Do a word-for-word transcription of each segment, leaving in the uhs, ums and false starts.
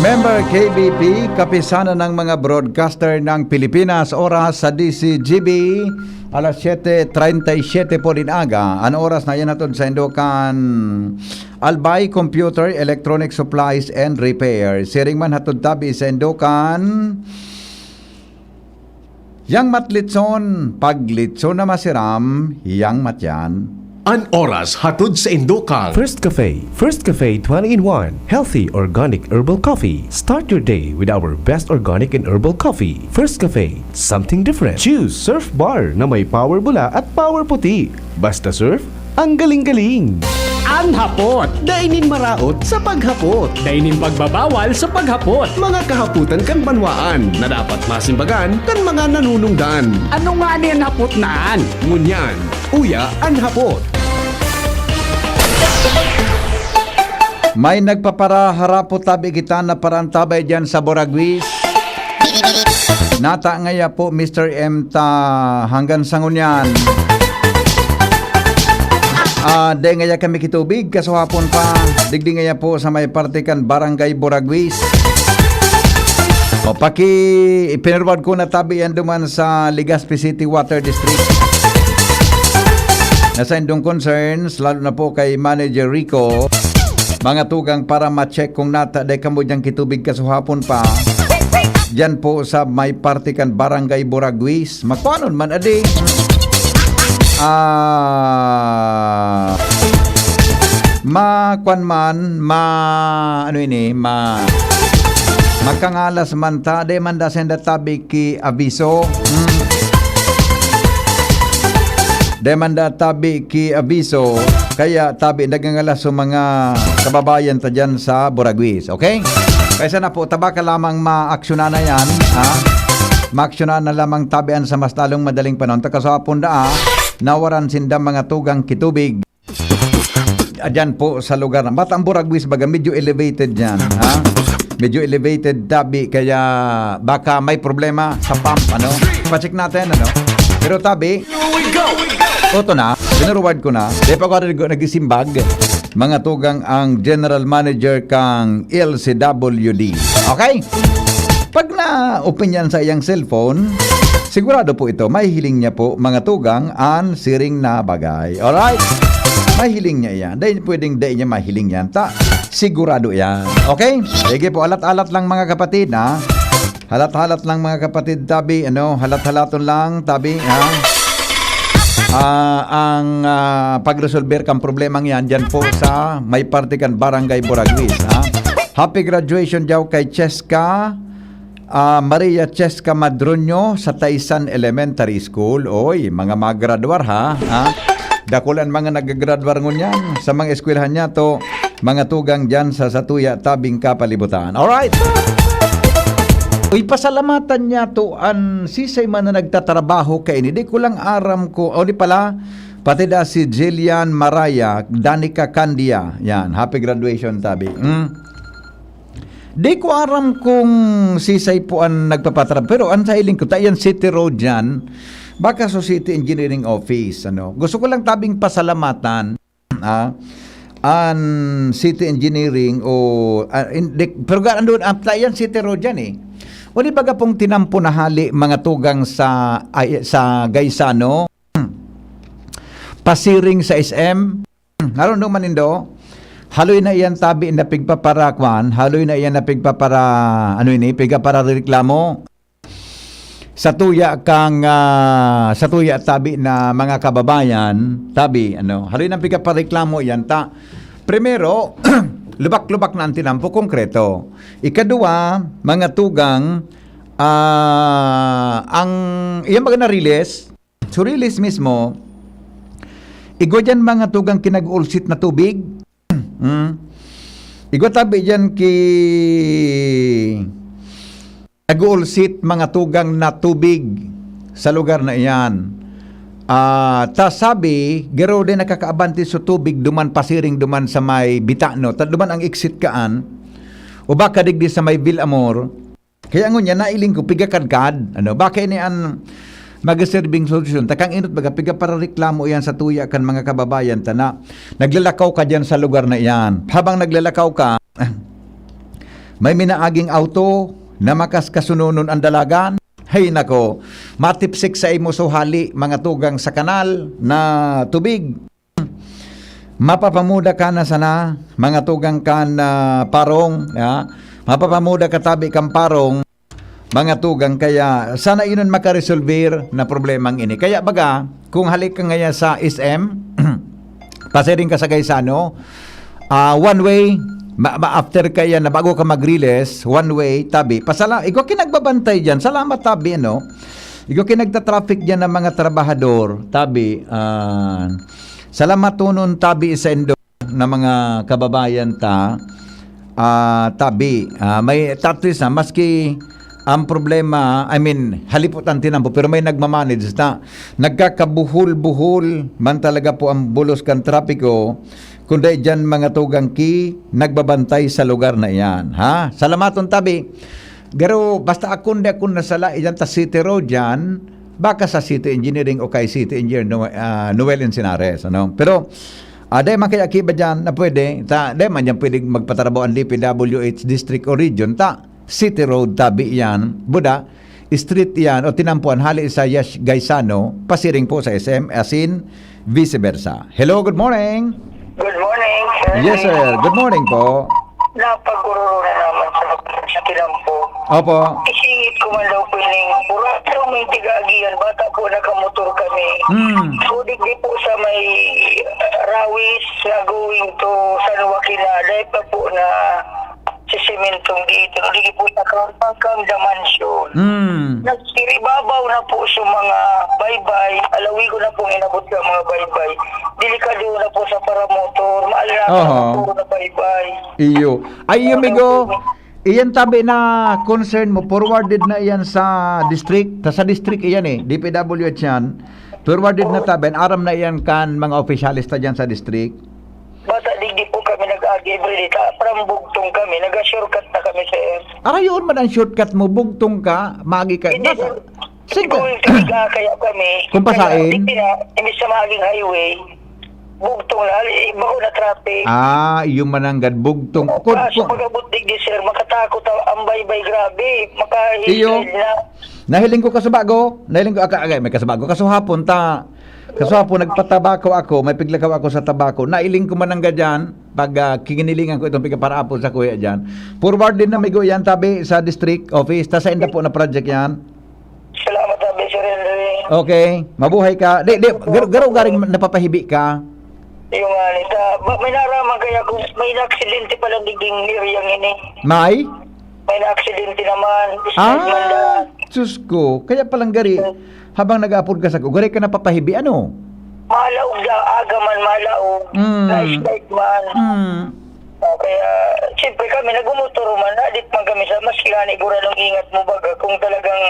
Member K B P, Kapisanan ng mga Broadcaster ng Pilipinas, oras sa D C G B, alas siyete treinta y siete po din aga. Ang oras na yan hatod sa Indukan Albay Computer, Electronic Supplies and Repair. Siring man hatod tabi sa Indukan Yang Matlitson, paglitson na masiram, yang matyan. An oras hatod sa Indukan. First Cafe. First Cafe twenty in one. Healthy organic herbal coffee. Start your day with our best organic and herbal coffee. First Cafe. Something different. Choose Surf Bar na may power bula at power puti. Basta surf, ang galing-galing. An hapot. Dai nin maraot sa paghapot. Dai nin pagbabawal sa paghapot. Mga kahapotan kan banwaan na dapat masimbagan kan mga nanunungdan. Ano nga ni an hapot na an? Ngunyan, uya an hapot. May nagpaparaharapot tabi kita na parantabay diyan sa Boragwis. Nata ngaya po, Mister M ta, hanggang sa ngunyan. Ah, dai ngaya kami kitubig, kasuhapon pa. Digdi ngaya po sa may parte kan Barangay Boragwis. O, paki-, ipinirwad ko na tabi yan duman sa Legazpi City Water District. Na sa indong concerns, lalo na po kay Manager Rico, mga tugang para ma-check kung nata, dai kamo diyang kitubig kasuhapon pa. Diyan po sa may parte kan Barangay Boragwis. Magkuanon man, adi. Ah, ma-, kwan man, ma-, ano ini, ma-, makangalas man ta, di man da senda tabi ki abiso. Hmm. Di man da tabi ki abiso, kaya tabi nagangalas sa mga kababayan ta dyan sa Boragwis, okay? Kaysa na po, tabaka lamang maaksyonan na yan, ha? Maaksyonan na lamang tabian sa mas lalong madaling panahon. Takasapon da, ah, nawaran sinda mga tugang kitubig. Diyan po sa lugar na, ba't ang Boragwis baga medyo elevated dyan, ha? Medyo elevated tabi, kaya baka may problema sa pump, ano? Pacheck natin, ano? Pero tabi, oto na, pinurward ko na. Di pa ko nag-, nagsimbag. Mga tugang ang general manager kang L C W D. Okay? Pag na-open yan sa iyang cellphone, sigurado po ito, mahihiling niya po, mga tugang, an siring na bagay. Alright? Mahiling niya yan. Dahil pwedeng dahil niya mahiling yan. Ta, sigurado yan. Okay? Sige po, alat-alat lang, mga kapatid, ha? Halat-halat lang, mga kapatid, tabi, ano, halat-halaton lang, tabi, ha? Ah, ang, ah, pagresolber kang problemang yan, dyan po sa may parte kan Barangay Boragwis, ha? Happy graduation daw kay Cheska, ah, Maria Cheska Madroño sa Taisan Elementary School. Oy, mga magradwar, ha? Ha? Dakulan mga nagagradwar ngunyan sa mga eskwelahan niya to, mga tugang dyan sa satuya tabing kapalibutan. Alright! Uy, pasalamatan niya to an sisay man na nagtatrabaho kaini. Di ko lang aram ko, o di pala, pati da si Jillian Maraya, Danica Candia. Yan, happy graduation, tabi. Mm. Di ko aram kung sisay po an nagpapatrab-, pero an sa hiling ko, ta yan City Road yan, baka sa City Engineering Office, ano. Gusto ko lang tabing pasalamatan, ah, an City Engineering o, ah, in-, di, pero ga-, andun, ah, ta yan City Road yan eh. Wali baga pong tinampo na hali mga tugang sa, ay, sa Gaisano, pasiring sa S M. Harong naman nindo, haloy na iyan tabi na pigpapara, kwan, haloy na iyan na pigpapara, ano ini, pigpaparareklamo. Sa tuya kang, ah, sa tuya tabi na mga kababayan, tabi, ano, haloy na pigpapareklamo iyan ta. Primero, lubak-lubak na ang tinampo, konkreto. Ikadua, mga tugang, ah, ang, iyan mga narilis, Surilis mismo, igwa diyan mga tugang kinag-uulsit na tubig. Hmm. Igwa tabi diyan ki, nag-uulsit mga tugang na tubig sa lugar na iyan. Ah, ta sabi, garo din nakakaabante sa tubig duman pasiring duman sa may Bitano. Ta duman ang exit kaan, o baka digdi sa may Villamor. Kaya ngunyan, nailing ko, pigakadkad. Ano, baka ini an magaserbing solusyon. Takang inot baga, pigaparareklamo iyan sa tuya kan mga kababayan ta na naglalakaw ka diyan sa lugar na iyan. Habang naglalakaw ka, May minaaging auto na makas kasunonon ang dalagan. Hay nako, matipsik sa imo suhali, mga tugang sa kanal na tubig. Mapapamuda ka na sana, mga tugang kan, ah, parong, ya. Mapapamuda ka tabi kan parong, mga tugang. Kaya sana inon makaresolver na problemang ini. Kaya baga, kung halik ka ngaya sa S M, pasiring ka sa Gaisano, ah, one way, ma-, ma-, after ka yan, na bago ka mag-release, one way, tabi. Pasala-, ikaw kinagbabantay dyan. Salamat, tabi, ano? Ikaw kinagta-traffic dyan ng mga trabahador, tabi. Ah, salamat tunon, tabi, sa indo na mga kababayan ta. Ah, tabi. Ah, may, at least, ah, maski ang problema, I mean, halipot ang tinampo, pero may nagmamanage ta. Nagkakabuhol-buhol man talaga po ang bulos kan trapiko, kundi dyan mga tugang ki nagbabantay sa lugar na iyan. Ha? Salamaton, tabi. Pero basta akon di akon nasala, iyan ta city road yan, baka sa city engineering o kay city engineer Noe-, ah, Noel Encinares, ano? Pero, ah, di man kaya kiba dyan na pwede, ta, di man dyan pwede magpatrabaho ang D P W H district o region, ta, city road tabi yan, buda, street yan, o tinampuan hali sa Yash Gaisano, pasiring po sa S M, as in, vice versa. Hello, good morning. Good morning, sir. Yes, sir. Good morning po. Napagururo na naman sa, sa kinampo. Opo. Isingit ko man daw po ining, pura daw may tiga-agihan, bata po, nakamotor kami. Hmm. So, digdi po sa may, uh, Rawis na going to San Joaquin na, dahil pa po na si Simentong dito, digdi po sa Kangkang The Mansion. Hmm. Nagkiribabaw na po sa mga baybay, alawi ko na pong inabot sa mga baybay. Delikado na po sa paramotor, maalaga Oho. na po na baybay. Iyo. Ay, iyo, Ano migo, po? Iyan tabi na concern mo, forwarded na iyan sa district. Ta-, sa district iyan eh, D P W H yan. Forwarded na tabi, aram na iyan kan mga opisyalis ta dyan sa district. Basta digdi po kami nag-agi, everyday. Ta-, from Bugtong kami, nag-shortcut na kami, sir. Arayon man ang shortcut mo, Bugtong ka, magi ka. Hindi, Basta, sir. Singko. Going to Liga, kaya kami. Kung Kaya, pasain? Digdi na, imbis na maging highway, Bugtong na, hali, iba ko na traffic. Ah, iyo mananggad, Bugtong. Kung, Kaso kung pag-abot digdi, sir, makatakot ang, ang baybay, grabe. Iyo. Maka-hillside na. Nahiling ko kasubago, nahiling ko, aka-, agay, may kasubago. Kasuhapon, ta, kasuhapon, nagpatabako ako, may piglakaw ako sa tabako. Nailing ko mananggad dyan, pag, ah, kiginilingan ko itong pigaparapon sa kuya dyan. Forward din na migo yan, tabi, sa district office. Ta sa inda po na project yan. Salamat, tabi, Sir Henry. Okay, mabuhay ka. Di, di, garo, garo garing napapahibi ka. Yung nga, nita, ba, may naraman kaya kung may aksidente pala digding area ini. May? May na-aksidente naman. Slide man Ah, lang. Diyos ko. Kaya palang gari, habang nag-aapod ka sa gari ka napapahibi, ano? Malaog na, aga man, malaog. Mm. Na-slide man. Mm. Ah, kaya, siyempre kami, nagmumotor man, adit man kami sa, mas kinanigura nung ingat mo baga, kung talagang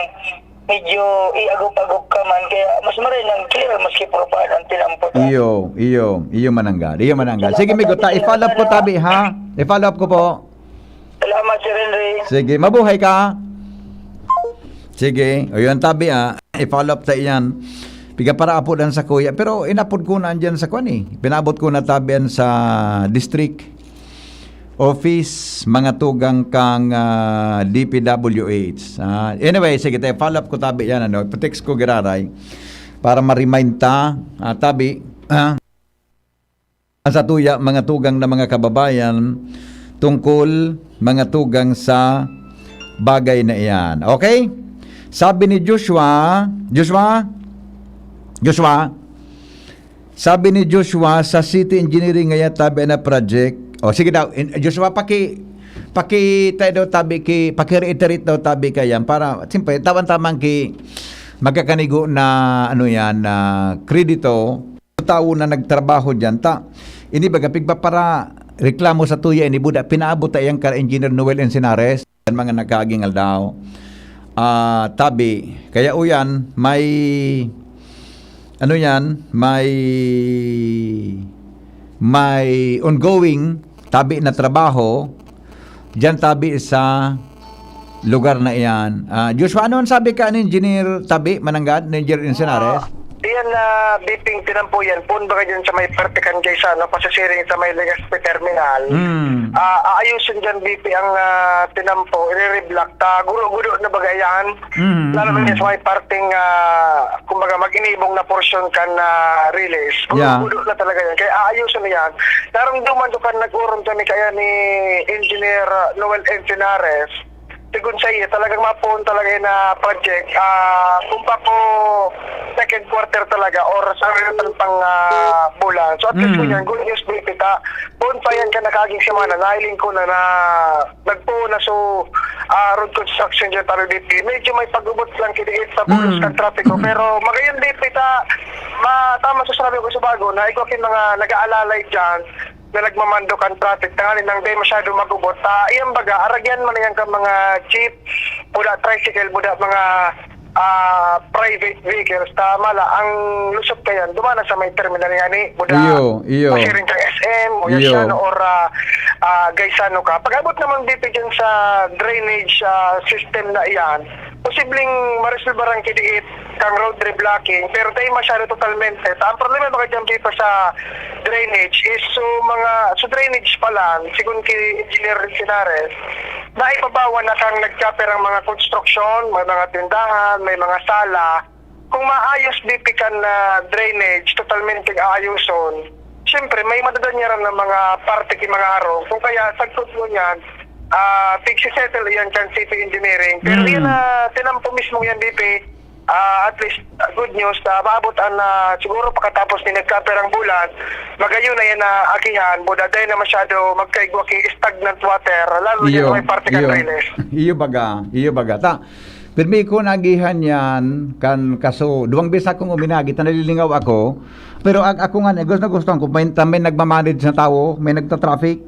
medyo iagop-agop ka man, kaya mas maray nang clear, maski puro pa ang tinampot, ah. Iyo, iyo, iyo mananggad, iyo mananggad. Sige, migo, ta, i-follow up ko tabi, ha? I-follow up ko po. Salamat, Sir Henry. Sige, mabuhay ka. Sige, o yun, tabi, ah. I-follow up ta iyan. Piga para apodan sa kuya. Pero inapod ko na andyan sa kwan, eh. Pinabot ko na tabi yan sa district office, mga tugang kang, ah, D P W H. Ah, anyway, sige, tayo, follow up ko tabi yan, ano. Pa-text ko giraray para ma-remind ta, ah, tabi, ah, sa tuya, mga tugang na mga kababayan, tungkol mga tugang sa bagay na iyan. Okay? Sabi ni Joshua, Joshua, Joshua, sabi ni Joshua, sa city engineering ngaya tabi na project. O, sige daw, in-, Joshua, paki-, pakita daw tabi ki, paki-reiterate daw tabi ka yan para, siyempre, tawan-tamang ki, magkakanigo na, ano yan, na kredito, tawo na nagtrabaho diyan. Ta, ini baga, pigpapara reklamo sa tuya, ini buda, pinaabot ta iyan kar Engineer Noel Encinares, yan mga nagkaaging aldaw. Ah, tabi, kaya uyan, may, ano yan, may, may ongoing, tabi na trabaho, diyan tabi sa lugar na iyan. Ah, Joshua, ano ang sabi ka ni Engineer Tabi, Mananggad, ni Engineer Encinares? Ah, Iyan na biping tinampo yan, poon baga dyan sa may parte kan Gaisano, pasisiring sa may Legazpi Terminal. Hmm. Ah, aayusin dyan, bipi, ang, ah, tinampo, i-reblock. Ta, gudo-gudo na baga yan. Hmm, Lalo na hmm. yan sa may parteng, ah, kumbaga, mag-inibong na porsyon kan, ah, release. Yeah. Gudo-gudo na talaga yan. Kaya aayusin na yan. Naramdaman ko kan nag-uron kami kaya ni Engineer, ah, Noel Encinares. Sigun saiya, talagang mapoon talaga na project. Ah, kung pa ko second quarter talaga or sa ulitan pang, ah, bulan. So, at least Mm. ngunyan, good news, Bibi, ta. Poon pa yan ka nakaaging semana, nahiling ko na, na nagpoon na so, ah, road construction dyan, pare, Bibi. Medyo may pag-ubot lang kiniit sa bulos Mm. ng trapiko. Pero magayon, Bibi, ta, ma-, tama sa sinabi ko sa bago, na ikaw kin mga nag-aalalay dyan, na nagmamando kan traffic, tanganing dai masyado mag-ubot. Ta, iyan baga, aragyan man iyan kan mga jeep, buda tricycle, buda mga, ah, private vehicles. Ta, mala, ang lusot kayan, dumana sa may terminal nga ni, buda Iyo, iyo. pasiring ka S M, o Iyo. Yasiano, or, ah, ah, Gaisano ka. Pag-abot naman dito dyan sa drainage, ah, system na iyan, posibleng maresolbaran ki diit kang road reblocking, pero dai masyado totalmente. Ta, ang problema baga dyan, Bibi, sa drainage is so mga, so drainage pa lang, sigun ki Engineer Sinares, naibabawan na kang nagkapirang mga konstruksyon, may mga tindahan, may mga sala. Kung maayos, Bibi, kan, ah, drainage, totalmente aayoson, siyempre, may madadanyaran ng mga parte ki mga harong. Kung kaya, sagkod mo niyan, ah, pigsisettle iyan kan City Engineering. Pero Mm. iyan na tinampo mismo yan, Bibi, ah, at least, ah, good news, na maabot ang, ah, siguro pakatapos ni nagkapirang bulan, magayon na yan na agihan, buda dai na masyado magkaigwa ki stagnant water, lalo Iyo, yan may parte kan iyo. drainage. Iyo baga, iyo baga. Ta, pirmi ko naagihan yan, kan kaso, duwang beses akong uminagi, ta nalilingaw ako. Pero ak-, ako nga, gusto, gusto ko, may, may nagmamanage na tao, may nagta-traffic.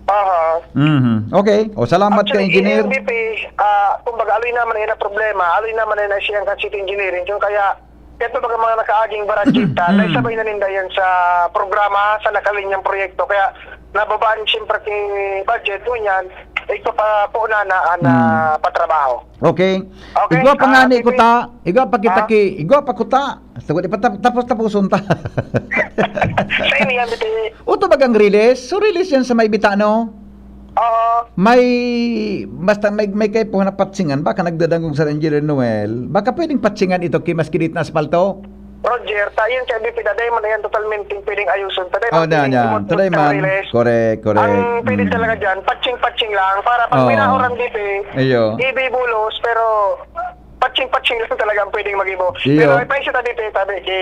Aha. Mhm. Okay. O, salamat ka, Actually, Engineer. N M B P, ah, kumbaga, aloy naman yan ang problema. Aloy naman yan na siyang kan City Engineering. Yung kaya, ito baga mga nakaaging barangay ta, Mm. naisabay na ninda yan sa programa, sa nakalinyang proyekto. Kaya, nababaan siyempre kay budget, ngunyan, ito pa po na, na, na Mm. patrabaho. Okay. Okay, Igwa pa ah, nga ni Bibi. kuta, igwa pa kita Ah. ki, igwa pa kuta. Tugod, ipatap-, tapos-tapuson ta. Sa inyo yan, Bibi. Uto bagang release? So, release yan sa may Bitano? Oo. May, basta may, may kayo po na patsingan, baka nagdadangog sa Engineer Noel. Baka pwedeng patsingan ito, ki mas kinit na asfalto? Roger, ta, yun kaya, Bibi, ta, dai man na yan totalmente pwedeng ayuson. Ta, dai Oh, man na, pwedeng yan. kumot-, Tuloy man. release. Correct, correct. Ang pwede Mm. talaga dyan, patching-patching lang. Para pag Oo. may nauran, Bibi, Iyo. ibibulos, pero patching-patching lang talaga ang pwedeng mag-ibo. Iyo. Pero may paisip ta dito, eh, tabi ki,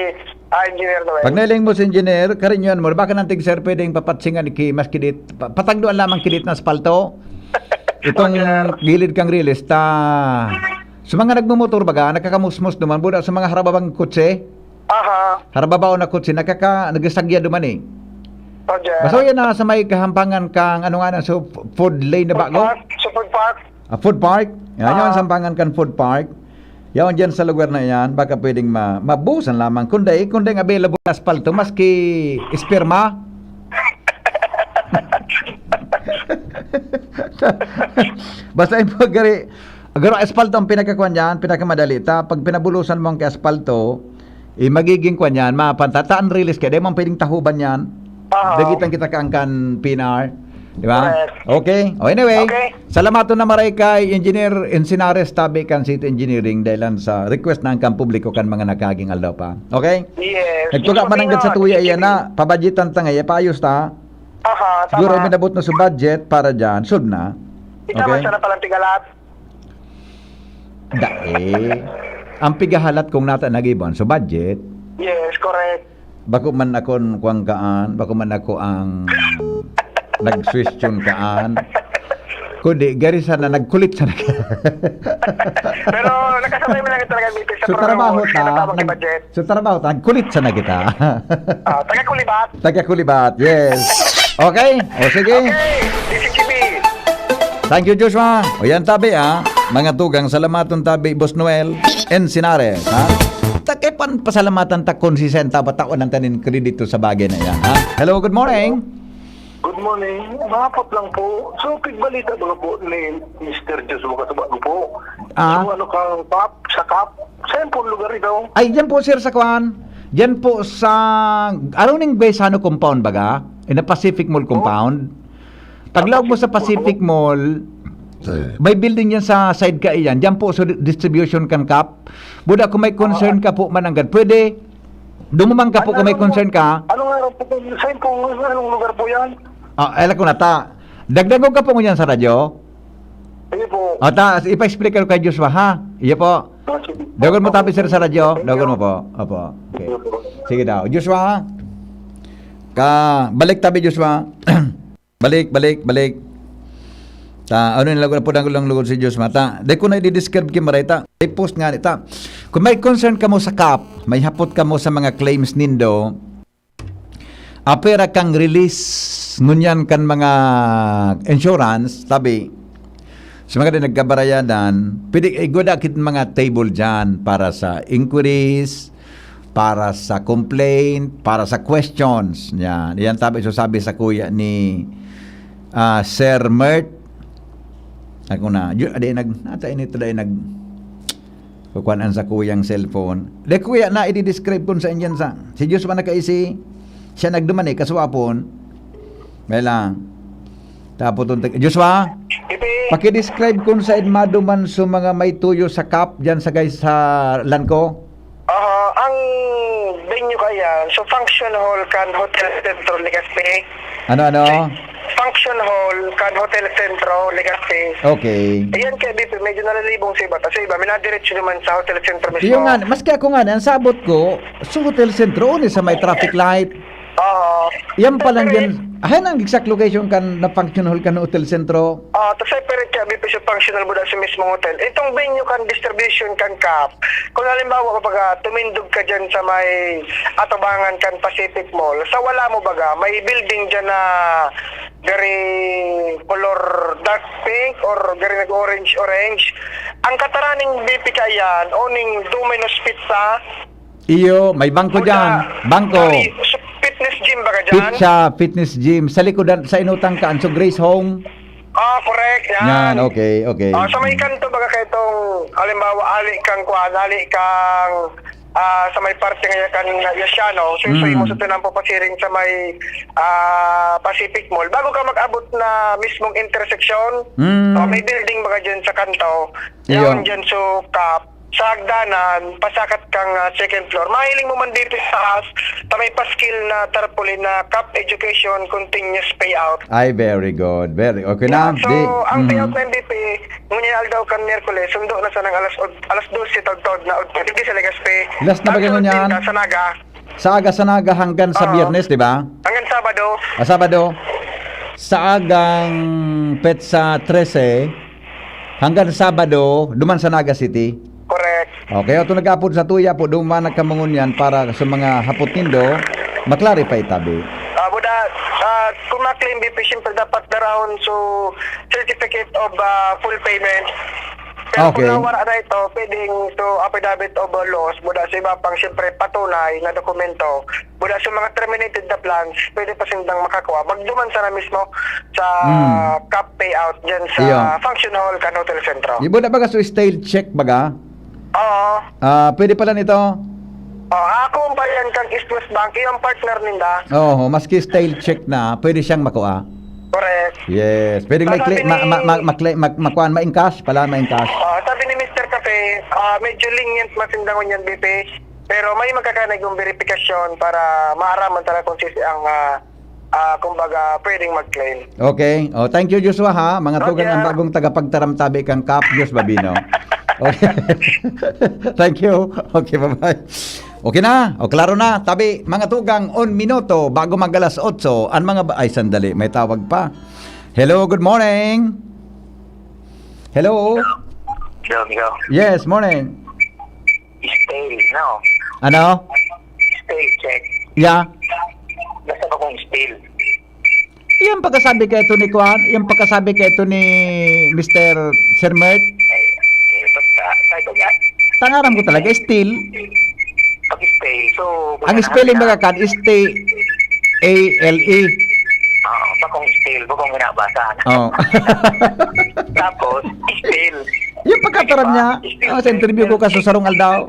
ah, Engineer Noel. Pag nailing mo si Engineer, karinyon mo, baka nantig, sir, pwedeng papatsingan ki, mas kidit, pa-, patagduan lamang kidit na asfalto. Itong Engineer. gilid kang release, ta, sa mga nagmumotor baga, nakakamusmos naman, buda sa mga harababang kotse, Aha. harababaon na kotse, nakaka-, nagsagya duman eh. Roger. Basta yan na sa may kahampangan kang, ano nga na, so, food lane na Food bago? park, sa food park. Ah, food park. Yan, yan, Ah. sampangan kan food park. Yan, dyan sa lugar na yan, baka pwedeng ma-, mabusan lamang. Kundi, kundi available na asfalto, maski esperma. Basta yung pagkari, agaro asfalto ang pinakakuan dyan, pinakamadali. Ta, pag pinabulusan mo ang asfalto, eh, magiging kuan yan, mapanta-, ta ang release kaya, di mo pwedeng tahuban yan. Aha. Dagitan kita kaangkan P N R. Di ba? Correct. Okay. O, anyway, Okay. salamaton na maray kay Engineer Encinares, tabi kan City Engineering, dahil lang sa request na ang kan publiko kan mga nakaaging aldaw pa. Okay? Yes. Nagtuga Ibig man ang sabihin sa nun, tuya iyan na, pabudgetan ta nga, ipayos ta. Aha, Siguro tama. minabot na sa budget para dyan, solve na. Ikaw Okay? man sana palang tigalat. Dai. Ang pigahalat kung nata nagiban sa budget. Yes, correct. Bako man akon kuwang kaan, bako man ako ang nag-suwestiyon kaan. Kundi, gari sana, nagkulit sana. Pero nakasabay mo lang talaga, Mister, sa So, programa trabaho mo, ta, tinatawag ni nag-, budget. so, trabaho ta, nagkulit sana kita. Ah, taga Kulibat. Taga Kulibat, yes. Okay, o sige. Okay, D C G B. Thank you, Joshua. O yan, tabi, ah. Mga tugang, salamaton tabi, Boss Noel Encinares, ha? Ta-, kay pan-, pasalamatan ta kung si Senta ba taon ang tanin kredito sa bagay na yan, ha? Hello, good morning. Good morning. Mahapot lang po. So, pigbalita ba po ni Mister Joshua Kasabaan po? Ah? So, ano kang pap, sa kap? Saan po lugar ito? Ay, dyan po, sir, sa kwan. Dyan po sa, ano ning Gaisano compound baga? In the Pacific Mall compound. Paglawag mo sa Pacific Mall, may building yan sa side ka iyan. Diyan po sa distribution kan kap. Buda, kung may concern ka po, mananggad, pwede. Dumumang ka po kung may concern ka. Ano nga po? Saan po? Anong lugar po yan? Ah, ala ko na ta. Dagdagon ka po ngunyan sa radyo. Sige po. O ta, ipa-explain ko kay Joshua, ha? Iyo po. Ah, sige. Dagon mo tabi, sir, sa radyo. Dagon mo po. Opo. Okay. Sige po. Sige daw. Joshua, ha? Ka, balik tabi, Joshua. Balik, balik, balik. Ta, ano yung lago na po lang lugod si Joshua? Ta, di ko na i-describe ki Marita. I-post nga ni ta. Kung may concern kamo sa kap, may hapot kamo sa mga claims nindo, apera kang release ngunyan kan mga insurance, tabi, sa mga di nagkabarayadan, pwede, igwada kit mga table dyan para sa inquiries, para sa complaint, para sa questions. Yan. Yan tabi, so sabi sa kuya ni, ah, Sir Mert. Ako na, yu-, di nag, nata inito dahil nag, kukuan an sa kuyang cellphone. De, kuya, na i-describe kun sa inyan sa, si Diyos man nakaisi, siya nagduman eh, kaswapon. May lang. Tapos itong tag-, Joshua, Ipi. Paki-describe kun sa maduman sa mga may tuyo sa kap dyan sa guys sa Lanco. Aha, ang venue kaya, so function hall kan Hotel Centro Legazpi. Ano, ano? Function hall kan Hotel Centro Legazpi. Okay. Ayan kaya dito, medyo nalalibong sa iba. Kasi iba, may nadiretso naman sa Hotel Centro mismo. Yung nga, maski ako nga, ang sabot ko, sa Hotel Centro, uni sa may traffic light. Oo. Yan pala Pero yan. Ayan ang exact location kan na function hall kan Hotel Centro. Ah, ta separate kaya B P sa functional buda sa mismong hotel. Itong venue kan distribution kan kap, kung halimbawa, baga, tumindog ka dyan sa may atubangan kan Pacific Mall, sa wala mo baga, may building dyan na very color dark pink or very nag-orange-orange. Ang kataraning B P kaya yan, owning Domino's Pizza, Iyo, may bangko Buda, dyan. Bangko. Sorry, sa fitness gym baga dyan? Pizza, fitness gym. Sa likodan, sa inutang ka, so Grace Home. Ah, correct. Yan. Yan, okay, okay. Ah, sa may kanto baga kayo itong, halimbawa, ali kang kuan, ali kang ah, sa may parte ngayon kan Yasiano, so, so Mm. imo sa tunang papasiring sa may ah, Pacific Mall. Bago ka mag-abot na mismong intersection, Mm. ah, may building baga dyan sa kanto. Iyo. Yaon dyan, so, kap, sa hagdanan, pasakat kang ah, second floor. Mahiling mo man dito sa taas, ta may paskil na tarpaulin na kap education continuous payout. Ay, very good. Very, okay na. Yeah, so, Di, ang mhm. payout na M B P, ngunyan aldaw kan Miyerkules, sundo na sa nang alas od-, alas dose tagtod na udto. Dito sa Legazpi. Last na ba Ang ganun sunod yan? din, sa Naga. Sa aga sa Naga hanggang sa Oo. Biyernes, di ba? Hanggang Sabado. Ah, Sabado. Sa agang petsa trese, hanggang Sabado, duman sa Naga City. Correct. Okay, ato nag-apod sa tuya po, duman nagkamangunyan para sa mga hapot nindo, ma-clarify tabi. Ah, buda, ah, kung ma-claim B P, siyempre dapat darahon so certificate of ah, full payment. Pero Okay. kung nawara na ito, pwedeng so affidavit of loss, buda sa iba pang siyempre patunay na dokumento. Buda sa mga terminated na plans, pwede pa sindang makakuha. Magduman sana mismo sa Hmm. cap payout dyan sa Iyo. Function Hall kan Hotel Centro. Di ba na baga so style check baga? Oo. Ah, pwede pala nito? Oh, ako ang bayan kang East West Bank, yung partner ninda. Oo, maski style check na, pwede siyang makuha. Correct. Yes, pwede may Tama kli-, ma-, ma-, ma-, din. makli-, mak-, makuha, ma-encash pala, ma-encash. Ah, sabi ni Mister Cafe, ah, medyo lenient masindangon yan, B P. Pero may magkakanay kong verifikasyon para maaraman talaga kung sisi ang, ah, ah, kumbaga, pwedeng mag-claim. Okay. Oh, thank you, Joshua, ha. Mga tugang Okay, ang ah. bagong tagapagtaram tabi kang Kap Diyos Babino. Okay. Thank you. Okay, bye-bye. Okay na. O, klaro na. Tabi, mga tugang, un minuto bago mag-alas otso. Ang mga ba-, ay, sandali. May tawag pa. Hello, good morning. Hello? Hello, amigo. Yes, morning. Stale, no? Ano? Stale check. Yeah. Basta pa kung stale. Yung pagkasabi kay ito ni Kwan, yung pagkasabi kay ito ni Mister Sir Mert. Eh, eh, basta, sabi ko nga. Tangaram ko talaga, stale. Pag stale, so, Ang wala na spelling kami baga na. Kan, S T A L E. Oo, bakong stale, bakong binabasa. Oh. Tapos, stale. Yung pagkataram niya, ah, sa interview ko ka sa sarong aldaw.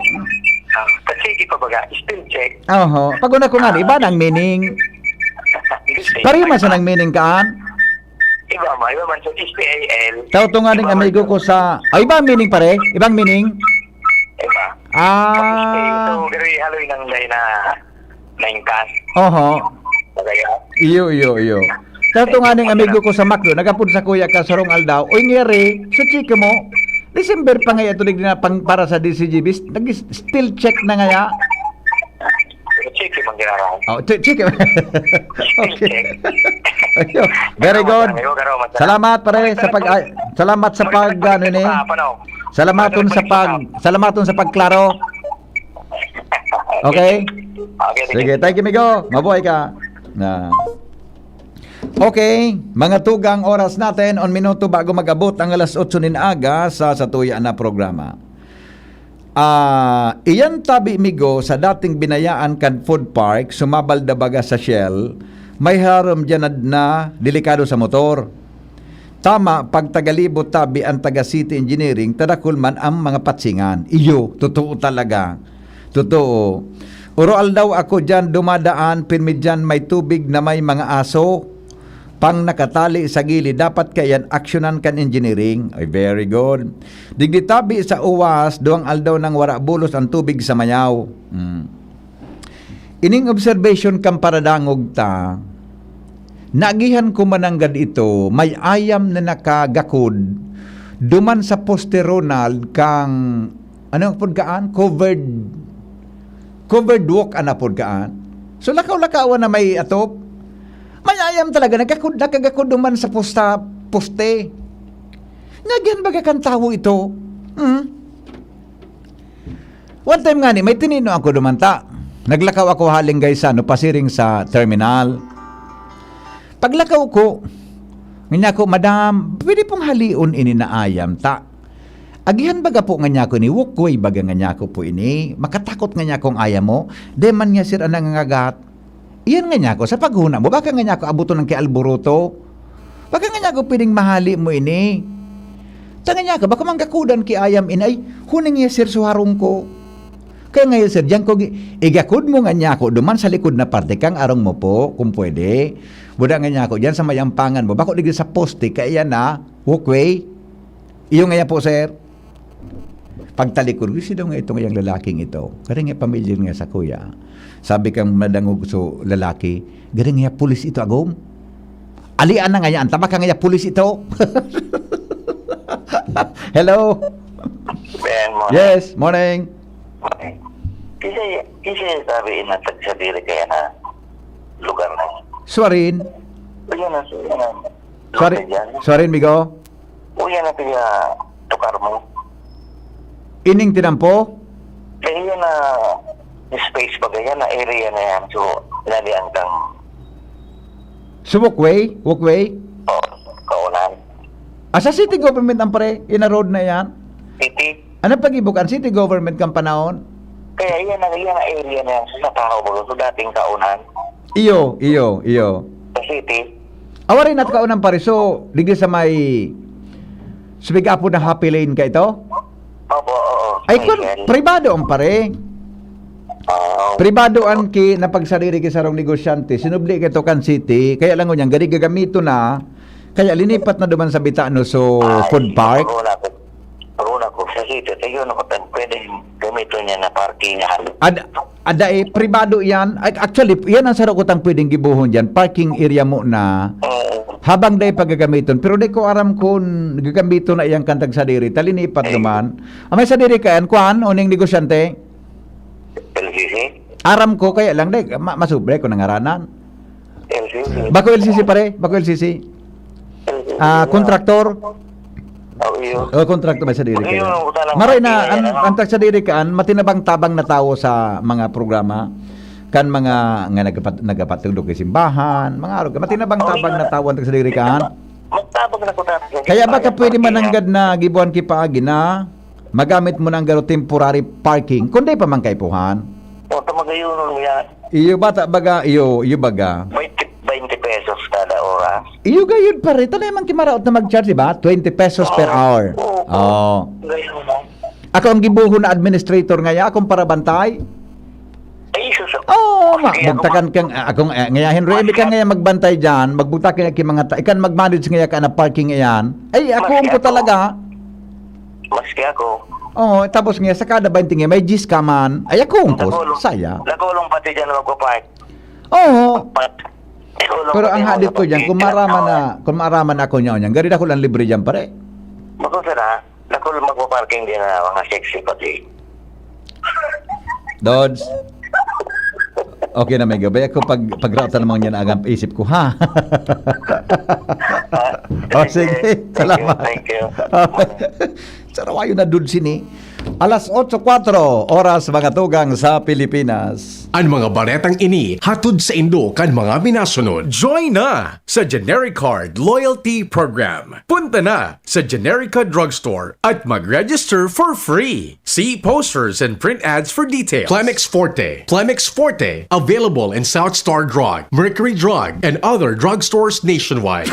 Ah, kasi di pa baga, still check. Oho. Pag una ko nga, iba nang meaning. Hindi, same Pareho man time siya pa. Ng meaning kaan. Iba man, iba man. So, S P I L. Tao to nga Iba ning man amigo to. Ko sa, ah, iba ang meaning pare? Ibang meaning? Iba. Ah. Pag-stay, so, very haloy nang dahil na naingkan. Oho. Bagay, ah. Iyo, iyo, iyo. Tao to nga ning amigo ko sa Macdo, nagapod sa kuya ka sarong aldaw, "Oy, ngeri, so chika mo, December pa nga ito, digdi na pang, para sa D C G B, nag-still check na nga ya." Pero check yung mga ginagawa. Oh, che-, check. Okay. Check. Ayun. Very good. Salamat, salamat, pare, sa pag-, ay, salamat sa pag-, ano ni. Salamat sa pag-, salamat sa pagklaro. Okay? Okay, sige. Sige, thank you, migo. Mabuhay ka. Na. Okay, mga tugang oras natin, on minuto bago mag-abot ang alas otso nin aga sa satuya na programa. Ah, iyan tabi, migo, sa dating binayaan kan food park, sumabal da baga sa Shell, may harong diyan na, na delikado sa motor. Tama, pag taga-Libot tabi ang taga-City Engineering, tadakol man ang mga patsingan. Iyo, totoo talaga. Totoo. Oro aldaw ako diyan dumadaan, pirmi diyan may tubig na may mga aso pang nakatali sa gilid. Dapat kaiyan aksyonan kan engineering. Ay, very good. Digdi tabi sa uwas, duwang aldaw nang wara bulos ang tubig sa mayaw. Hmm. Ining observation kan paradangog ta, naagihan ko mananggad ito, may ayam na nakagakod duman sa poste, Ronald, kang, ano pod kaan? Covered, covered walk, ano pod kaan? So, lakaw-lakawan na may atop. May ayam talaga, nagakod, nakagakod duman sa posta, poste. Naagihan baga kan tawo ito. Hmm? One time ngani, may tininuan ko duman ta. Naglakaw ako haling Gaisano, pasiring sa terminal. Paglakaw ko, ngani ako, "Madam, pwede pong halion ini na ayam ta?" Agihan baga po ngani ako ini, walkway baga ngani ako po ini. Makatakot ngani akong ayam mo. Di man niya, sir, ang nangangagat. Iyan ngani ako, sa paghuna mo, baka ngani ako abuton ng kialburuto. Baka ngani ako pwedeng mahali mo ini. Ta ngani ako, baka manggakudan ki ayam ini. Ay, huning ya, sir, suharong ko. Kaya ngayon, sir, diyan ko gi-, igakod mo ngani ako duman sa likod na parte kang arong mo po, kung pwede. Buda ngani ako, diyan sa may ampangan mo. Bako digdi sa poste, kaya yan na, walkway. Iyo ngani po, sir. Pagtalikod ko, "Sino nga itong iyang lalaking ito?" Garing nga pamilyar nga sa kuya. Sabi kang madangog so lalaki, "Garing nga pulis ito, agom." Alian na nga yan, tabaka nga pulis ito. Hello? Ben, morning. Yes, morning. Morning. Kasi, kasi sabi inatag sa diri kaya na lugar na. Suarin? Ayan na, ayan na. Suarin, Lugar dyan. Suarin, migo? Uya na kaya tukar mo. Ining tinampo? Kaya na space pa kaya na area na yan. So, nalian kang Sa walkway? Walkway? Oh, kaunan. Ah, sa city government ang pare, ina road na yan? City. Ano pag-ibukan? City government kang panahon? Kaya yan ang, yan ang area na yan. Sa Tahaw, baga, sa dating kaunan. Iyo, iyo, iyo. Sa city. Awari na kaunan pare. So, digdi sa may, sa big apo na Happy Lane ka ito? Opo, oo. Ay, kun, Ayan. Pribado ang pare. Oo. Pribado ang ki, napagsariri ki sarong negosyante. Sinubli ka ito kan city. Kaya lang ngunyan, gari gagamito na. Kaya linipat na duman sa Bitano, so, Ah, food park. Pag-una ko, pag-una ko, sa city, tayo na ko, pwede gamiton niya na parkingan. Ad-, ada eh, pribado yan. Ay, actually, yan ang sarokotang pwedeng gibuhon dyan. Parking area mo na. Oo. Habang day pagagamiton. Pero di ko aram kung gagamiton na iyang kantag sadiri. Talinipat Ay. Duman. Amay sadiri ka yan, kuan, uning negosyante? L C C? Aram ko, kaya lang, day, ma-, masubre ko nangaranan. L C C. Bako L C C, pare? Bako L C C? L C C, Ah, yeah. Kontraktor? Oh, iyo. Oh, kontraktor may sadiri Mag-iyo kayo. Ang utang ng Maray na, pamilya, ang, ano? Ang tagsadiri kaan, matinabang-tabang na tawo sa mga programa. Kan mga nga nagapat-, nagapatugdog kay simbahan, mga arog, matinabang-tabang Oh, na iyo. Tawo ang tagsadiri kaan. Magtabang na ko dati. Kaya baka Ayan, pwede pamilya. Mananggad na gibuhan ki paagi na magamit mo na ang garo temporary parking, kundi pa man kaipuhan. O, tamagayonon mo yan. Iyo bata baga, iyo, iyo baga. Twenty, twenty pesos kada oras. Iyo gayud pare, tanay man kimaraot na mag-charge, di ba? Twenty pesos per Oo. Hour. Oo, Oh. Gaya mo. Ako ang gibuhon na administrator ngaya, akong parabantay. Ay, sus. Oh, ma, Kaya bugtakan kang, ah, akong, eh, ngayahin, Remy, ka ngaya magbantay dyan, magbugtakan ki mga, ta- ikan mag-manage ngaya ka na parking iyan. Ay, ako Maski ko ako. talaga. Maski ako. Oh, tapos nga, sa kada baynte nga, may diyes ka man. Ay, ako ko, Nakulong. Saya. Nakulong pati dyan magpapark. Oo. Pat. Nakulong Pero pati ang yung hadit ko mga dyan, kung pagkikita. maraman na, kung maraman ako niya, niyan, gari na ko lang libre dyan, pare. Bako sana. Nakulong magpaparking din na mga sexy pati. Dodge. Okay na, may gabay ako pag pag-route sa namang yan agang isip ko, ha? Oh, sige. Thank you, Salamat. thank you. Sarawayo na, Dodge, sini. Alas otso kwatro, oras mga tugang sa Pilipinas. An mga baretang ini hatod saindo kan mga minasunod. Join na sa Generic Card Loyalty Program. Punta na sa Generica Drugstore at mag-register for free. See posters and print ads for details. Plemex Forte. Plemex Forte. Available in South Star Drug, Mercury Drug, and other drugstores nationwide.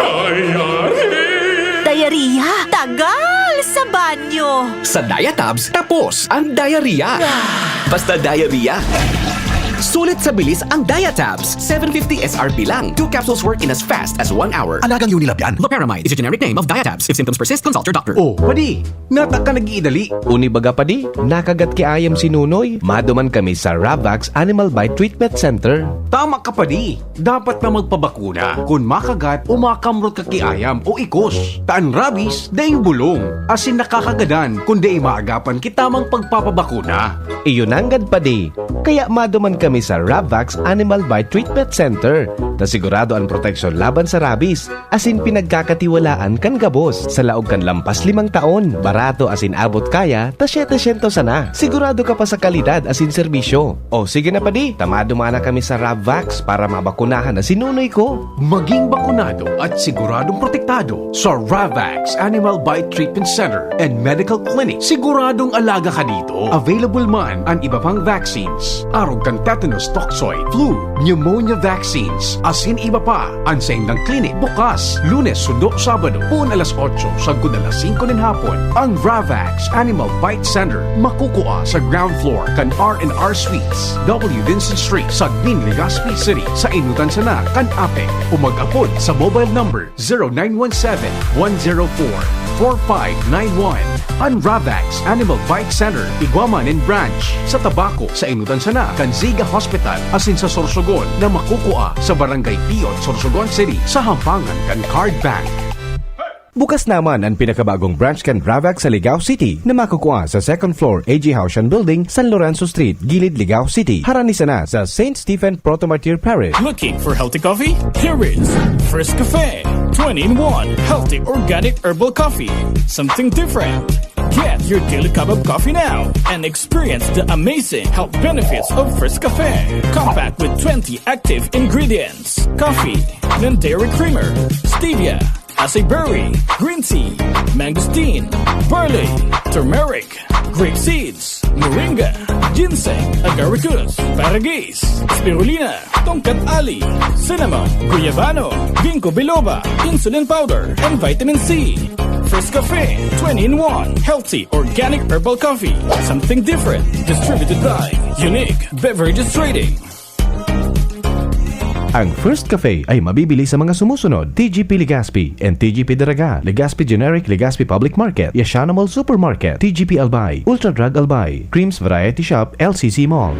Diarrhea? Tagal sa banyo! Sa Diatabs, tapos ang diarrhea. Basta diarrhea. Sulit sa bilis ang Diatabs. Seven fifty S R P lang. Two capsules work in as fast as one hour. Alagang Unilab yan. Loperamide is a generic name of Diatabs. If symptoms persist, consult your doctor. Oh, padi, nata ka nag-iidali. Uni baga, padi, nakagat ki ayam si Nunoy. Maduman kami sa Ravax Animal Bite Treatment Center. Tama ka, padi. Dapat na magpabakuna kun makagat o makamrot ka ki ayam o ikos. Ta an rabies, daing bulong, asin nakakagadan kun dai maagapan ki tamang pagpapabakuna. Iyo nanggad, padi. Kaya maduman kami sa Ravax Animal Bite Treatment Center, na sigurado an proteksyon laban sa rabies, asin pinagkakatiwalaan kan gabos. Sa laog kan lampas limang taon, barato asin abot kaya ta setecientos sana. Sigurado ka pa sa kalidad asin serbisyo. O sige na, padi, ta maduman na kami sa Ravax para mabakunahan na si Nunoy ko. Maging bakunado at siguradong protektado sa Ravax Animal Bite Treatment Center and Medical Clinic. Siguradong alaga ka dito. Available man an iba pang vaccines, arog kan tetanus toxoid, flu, pneumonia vaccines, asin iba pa. An saindang clinic bukas Lunes sundo Sabado, poon alas otso sagkod alas singko nin hapon. Ang Ravax Animal Bite Center makukua sa ground floor kan R and R Suites, W Vincent Street, Sagmin, Legazpi City, sa inutan sana kan APEC, o mag-apod sa mobile number zero nine one seven, one zero four, four five nine one. An Ravax Animal Bite Center igwa man nin branch sa Tabaco, sa inutan sana kan Ziga Hospital, asin sa Sorsogon na makukua sa Barangay Pion, Sorsogon City, sa hampangan kan Card Bank. Bukas naman an pinakabagong branch kan Ravax sa Ligao City na makukua sa second floor A G Haushan Building, San Lorenzo Street, Gilid, Ligao City. Harani sana sa Saint Stephen Proto Martyr Parish. Looking for healthy coffee? Here is First Cafe, twenty-in-one healthy organic herbal coffee. Something different. Get your daily cup of coffee now and experience the amazing health benefits of First Cafe. Compact with twenty active ingredients: coffee, non-dairy creamer, stevia, acai berry, green tea, mangosteen, barley, turmeric, grape seeds, moringa, ginseng, agaricus, paragis, spirulina, tongkat ali, cinnamon, guyabano, ginkgo biloba, insulin powder, and vitamin C. First Cafe, twenty-in-one healthy organic herbal coffee. Something different. Distributed by Unique Beverages Trading. Ang First Cafe ay mabibili sa mga sumusunod: T G P Legazpi and T G P Daraga, Legazpi Generic, Legazpi Public Market, Yashana Mall Supermarket, T G P Albay, Ultra Drug Albay, Creams Variety Shop, L C C Mall.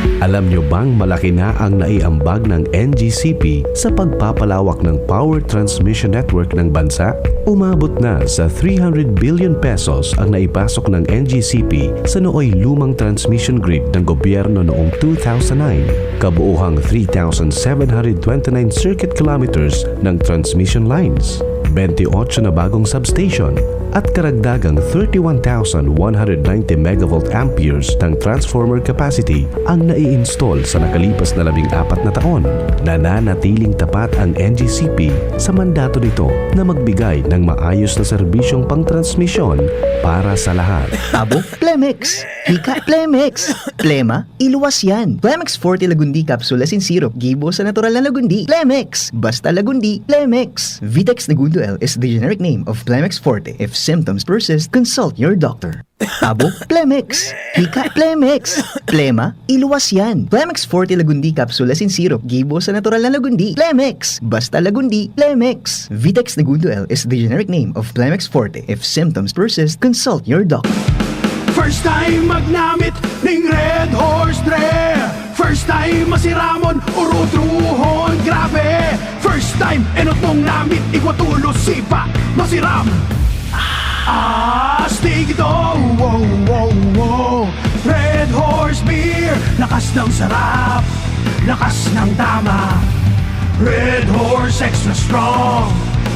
Alam nyo bang malaki na ang naiambag ng N G C P sa pagpapalawak ng power transmission network ng bansa? Umabot na sa three hundred billion pesos ang naipasok ng N G C P sa nooy lumang transmission grid ng gobyerno noong two thousand nine. Kabuuhang three thousand seven hundred twenty-nine circuit kilometers ng transmission lines, twenty-eight na bagong substation, at karagdagang thirty-one thousand one hundred ninety megawatt amperes ng transformer capacity ang nai-install sa nakalipas na labing apat na taon. Nananatiling tapat ang N G C P sa mandato nito na magbigay ng maayos na serbisyong pangtransmisyon para sa lahat. Abo, Plemex. Hika, Plemex. Plema, iluwas yan. Plemex Forte Lagundi Capsule asin Syrup. Gibo sa natural na lagundi. Plemex. Basta lagundi, Plemex. Vitex Negundo L is the generic name of Plemex Forte. If Symptoms persist? Consult your doctor. Abo, Plemex. Hika, Plemex. Plema, iluwas yan. Plemex Forte Lagundi Capsule Asin Syrup, gibo sa natural na Lagundi. Plemex. Basta Lagundi, Plemex. Vitex Negundo L is the generic name of Plemex Forte. If symptoms persist, consult your doctor. First time magnamit ning Red Horse Dre. First time masiramon, urutruhon, grabe. First time, enot mong namit, igwa tulo, sipa, masiram. Astig ito, wow, wow, wow. Red Horse Beer, lakas ng sarap, lakas ng tama. Red Horse Extra Strong,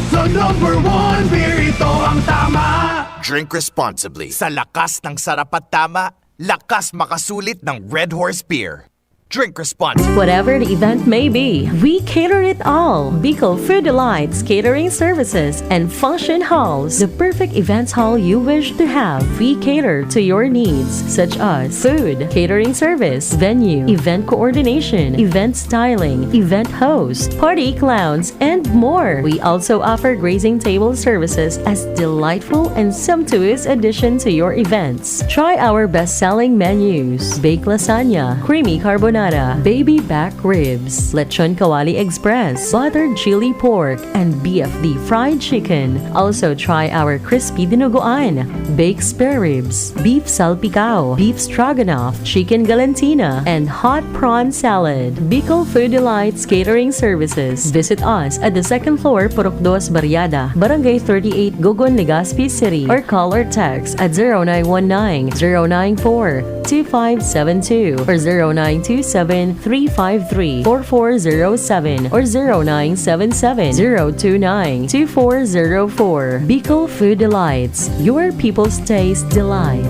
the number one beer, ito ang tama. Drink responsibly. Sa lakas ng sarap at tama, lakas makasulit ng Red Horse Beer. Drink responsibly. Whatever the event may be, we cater it all. Bicol Food Delights Catering Services and Function Halls, the perfect events hall you wish to have. We cater to your needs, such as food, catering service, venue, event coordination, event styling, event host, party clowns, and more. We also offer grazing table services as delightful and sumptuous addition to your events. Try our best-selling menus: baked lasagna, creamy carbonara, baby back ribs, lechon kawali express, buttered chili pork, and B F D fried chicken. Also try our crispy dinuguan, baked spare ribs, beef salpicao, beef stroganoff, chicken galantina, and hot prawn salad. Bicol Food Delights Catering Services. Visit us at the second floor, Purok Dos Barriada, Barangay thirty-eight, Gogon, Legazpi City, or call or text at zero nine one nine, zero nine four, two five seven two or zero nine two seven, three five three, four four zero seven or zero nine seven seven, zero two nine, two four zero four. Bicol Food Delights, your people's taste delight.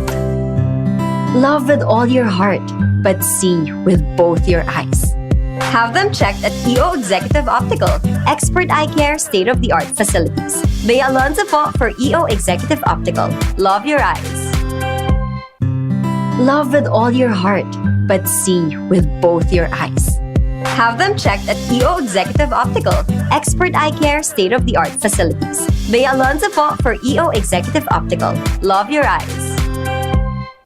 Love with all your heart, but see with both your eyes. Have them checked at E O Executive Optical. Expert eye care, state-of-the-art facilities. Bea Alonzo po for E O Executive Optical. Love your eyes. Love with all your heart, but see with both your eyes. Have them checked at E O Executive Optical. Expert eye care, state-of-the-art facilities. Bea Alonzo po for E O Executive Optical. Love your eyes.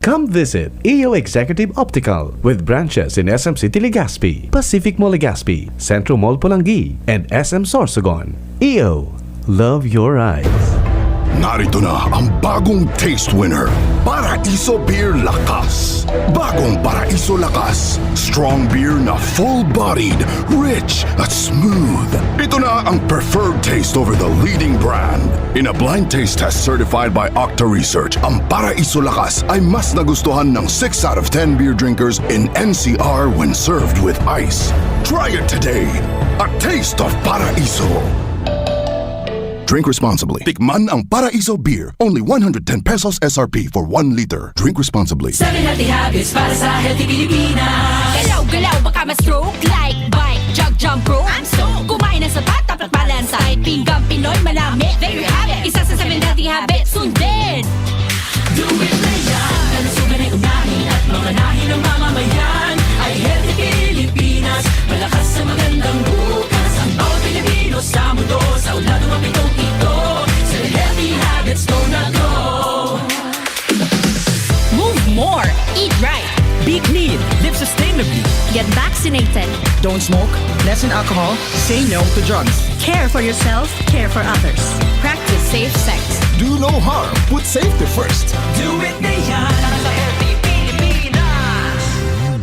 Come visit E O Executive Optical with branches in S M City Legazpi, Pacific Mall Legazpi, Centro Mall Polangui, and S M Sorsogon. E O, love your eyes. Narito na ang bagong taste winner, Paraiso Beer Lakas. Bagong Paraiso Lakas. Strong beer na full-bodied, rich at smooth. Ito na ang preferred taste over the leading brand. In a blind taste test certified by Octa Research, ang Paraiso Lakas ay mas nagustuhan ng six out of ten beer drinkers in N C R when served with ice. Try it today. A taste of Paraiso. Drink responsibly. Tikman ang Paraiso Beer. Only one hundred ten pesos S R P for one liter. Drink responsibly. Seven healthy habits para sa healthy Pilipinas. Galaw-galaw, baka ma-stroke. Like, bike, jog, jump rope. I'm stoked. Kumain ng sapat, dapat balance. Kahit pinggang Pinoy, manami. There you have it. Isa sa seven healthy habits. Sundin! Do it na yan. Kalusugan ay unahin at mamanahin ng mamamayan. Ay healthy Pilipinas. Malakas sa magandang bukas. Ang bawat Pilipino sa mundo. Sa ulado mapitong ito. Sa healthy habits, go na go. Move more. Eat right. Be clean. Live sustainably. Get vaccinated. Don't smoke. Lessen alcohol. Say no to drugs. Care for yourself. Care for others. Practice safe sex. Do no harm. Put safety first. Do it na yan. Sa healthy Pilipinas.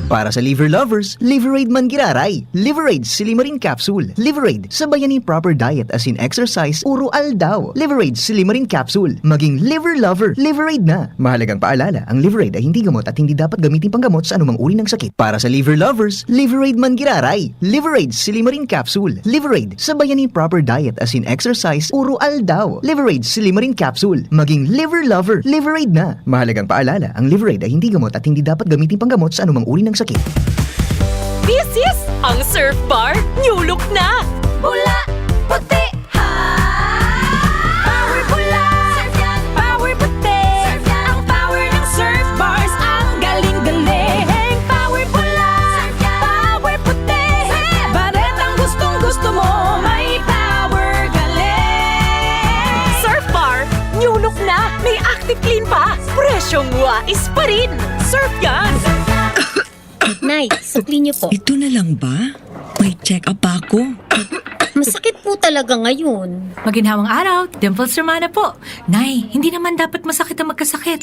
Para sa liver lovers, Liverade man giraray. Liverade Silimarin Capsule. Liverade, sabayan ni proper diet as in exercise, uro aldaw. Liverade Silimarin Capsule. Maging liver lover, Liverade na. Mahalagang paalala, ang Liverade ay hindi gamot at hindi dapat gamitin panggamot sa anumang uri ng sakit. Para sa liver lovers, Liverade man giraray. Liverade Silimarin Capsule. Liverade, sabayan ni proper diet as in exercise, uro aldaw. Liverade Silimarin Capsule. Maging liver lover, Liverade na. Mahalagang paalala, ang Liverade ay hindi gamot at hindi dapat gamitin panggamot sa anumang uri ng sakit. This is ang Surf Bar New Look na! Pula, puti, ha! Power pula! Surf yan! Power puti! Surf yan! Ang power ng Surf Bars, ang galing-galing! Power pula! Surf yan! Power puti! Surf yan! Baretang gustong-gusto mo, may power galing! Surf Bar New Look na! Presyong wais pa rin. Surf yan! Nay, sukli niyo po. Ito na lang ba? May check-up pa ako. Masakit po talaga ngayon. Maginhawang araw, Dimples Romana po. Nay, hindi naman dapat masakit ang magkasakit.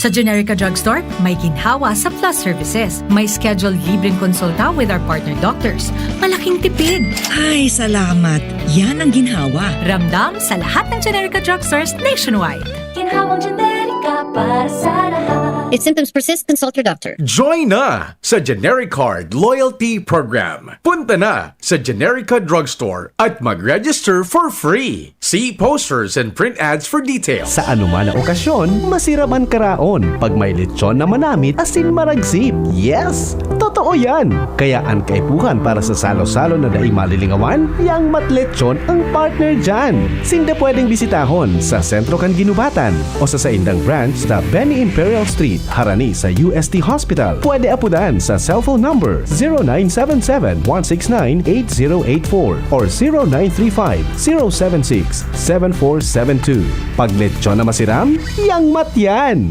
Sa Generica Drugstore, may ginhawa sa Plus Services. May scheduled libreng konsulta with our partner doctors. Malaking tipid. Ay, salamat. Yan ang ginhawa. Ramdam sa lahat ng Generica Drugstores nationwide. Ginhawang Generica para sa lahat. If symptoms persist, consult your doctor. Join na sa Generic Card Loyalty Program. Punta na sa Generica Drugstore at mag-register for free. See posters and print ads for details. Sa anuman na okasyon, masirap an karaon. Pag may lechon na manamit, asin maragsip. Yes! Totoo yan! Kaya an kaipuhan para sa salo-salo na dai malilingawan, yang Matlechon ang partner dyan. Sinda pwedeng bisitahon sa sentro kan Ginubatan o sa saindang branch sa Benny Imperial Street, harani sa U S T Hospital. Pwede apudan sa cellphone number zero nine seven seven, one six nine, eight zero eight four or zero nine three five, zero seven six, seven four seven two. Pag lechon na masiram, yang Mat yan!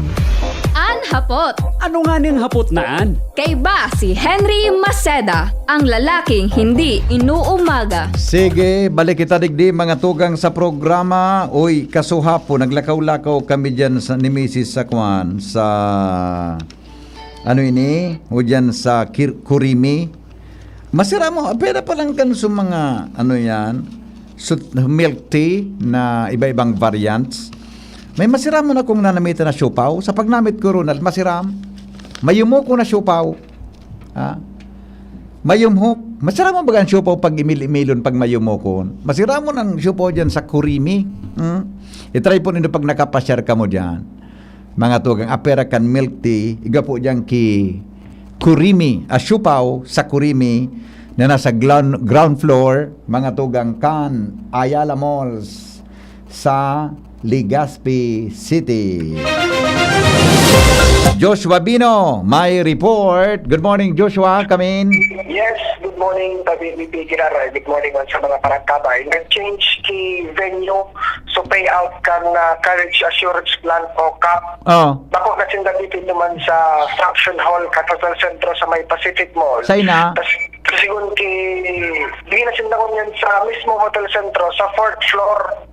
An hapot. Ano nga ning hapot na an? Kaiba si Henry Maceda, ang lalaking hindi inuumaga. Sige, balik kita digdi, mga tugang, sa programa. Uy, kasuhapo, naglakaw-lakaw kami dyan sa, ni Misis sa kwan, sa, ano ini, o dyan sa Kir- Kurimi. Masira mo, pwede pa lang kan sa mga, ano yan, so, milk tea na iba-ibang variants. May masiramon akong nanamitan na siopaw. Sa pagnamit ko, Ronald, masiram. Mayumokon na siopaw. Ha? Mayumhok. Masiramon baga ang siopaw pag imil-imilon, pag mayumokon? Masiramon ang siopaw dyan sa Kurimi. Hmm? I-try po ninyo pag nakapasyar kamo dyan. Mga tugang, apera kan milk tea, igwa po dyan ki Kurimi, a siopaw sa Kurimi na nasa ground, ground floor, mga tugang, kan Ayala Malls sa Legazpi City. Joshua Bino, may report. Good morning, Joshua. Come in. Yes, good morning, Tabi Bibi Girara. Good morning man sa mga parangkabay. Nag-change ki venue, so payout kan ah, Courage Assurance Plan o CAP. Oh. Bako na sinda dito naman sa Function Hall, Capital Centro sa may Pacific Mall. Say na. Tas, sigun ki, di na sinda ngunyan sa mismo Hotel Centro, sa fourth floor.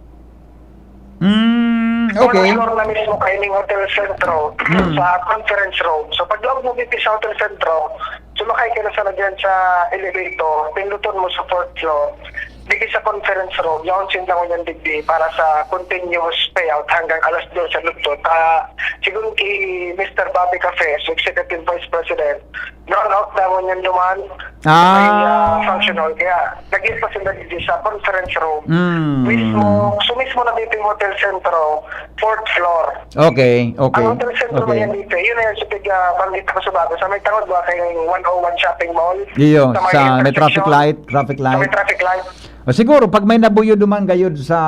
Mm, Fourth okay. floor na mismo kaining Hotel Centro, Mm. sa conference room. So, pag laog mo dito sa Hotel Centro, sumakay ka na sana dyan sa elevator, pinduton mo sa fourth floor, digi sa conference room, yaon sinda ngunyan digdi para sa continuous payout hanggang alas dos sa lugtod. Ah, sigun ki Mister Bobby Cafes, Executive Vice President, brown out na ngunyan duman. Ah. May ah, function hall. Kaya, nag-iit pa sila digdi sa conference room. Mm. Mismo, so mismo na dito yung Hotel Centro, fourth floor. Okay, okay. Ang Hotel Centro Okay. na yan dito, yun na yan sa pag ah, banggit ko sa bago. Sa may tangod ba kay one oh one Shopping Mall? Iyo, Sa may sa may traffic intersection? light, traffic Sa may light. traffic light. O, siguro, pag may nabuyo duman gayod sa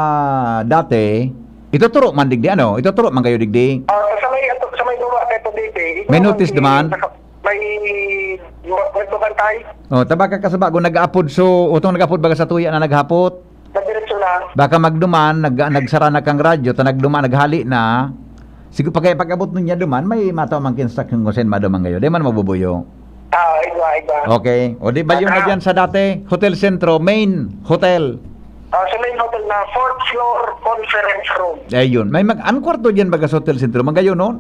dati, ituturo man digdi, ano? Ituturo man gayod digdi. Ah, sa may, sa may baba kay Pabebe, ikaw May ang notice si- duman? naka- May nagbabantay. O, tabaka ka sa bago, nag-aapod so, utong nag-aapod baga sa tuya na naghapot. Nagdiretso na. Baka magduman, nag, nagsara na kang radyo, ta nagduman, naghali na. Siguro, pag, pag-abot nun niya duman, may mataw man kinstruction kung saan maduman ngayon. Di man mabubuyo. Ah, igwa, igwa. Okay. O di ba yung Ah, na dyan sa dati? Hotel Centro, main hotel. Ah, sa main hotel na fourth floor conference room. Ayun. May mag, ang kwarto dyan baga sa Hotel Centro, magayon nun?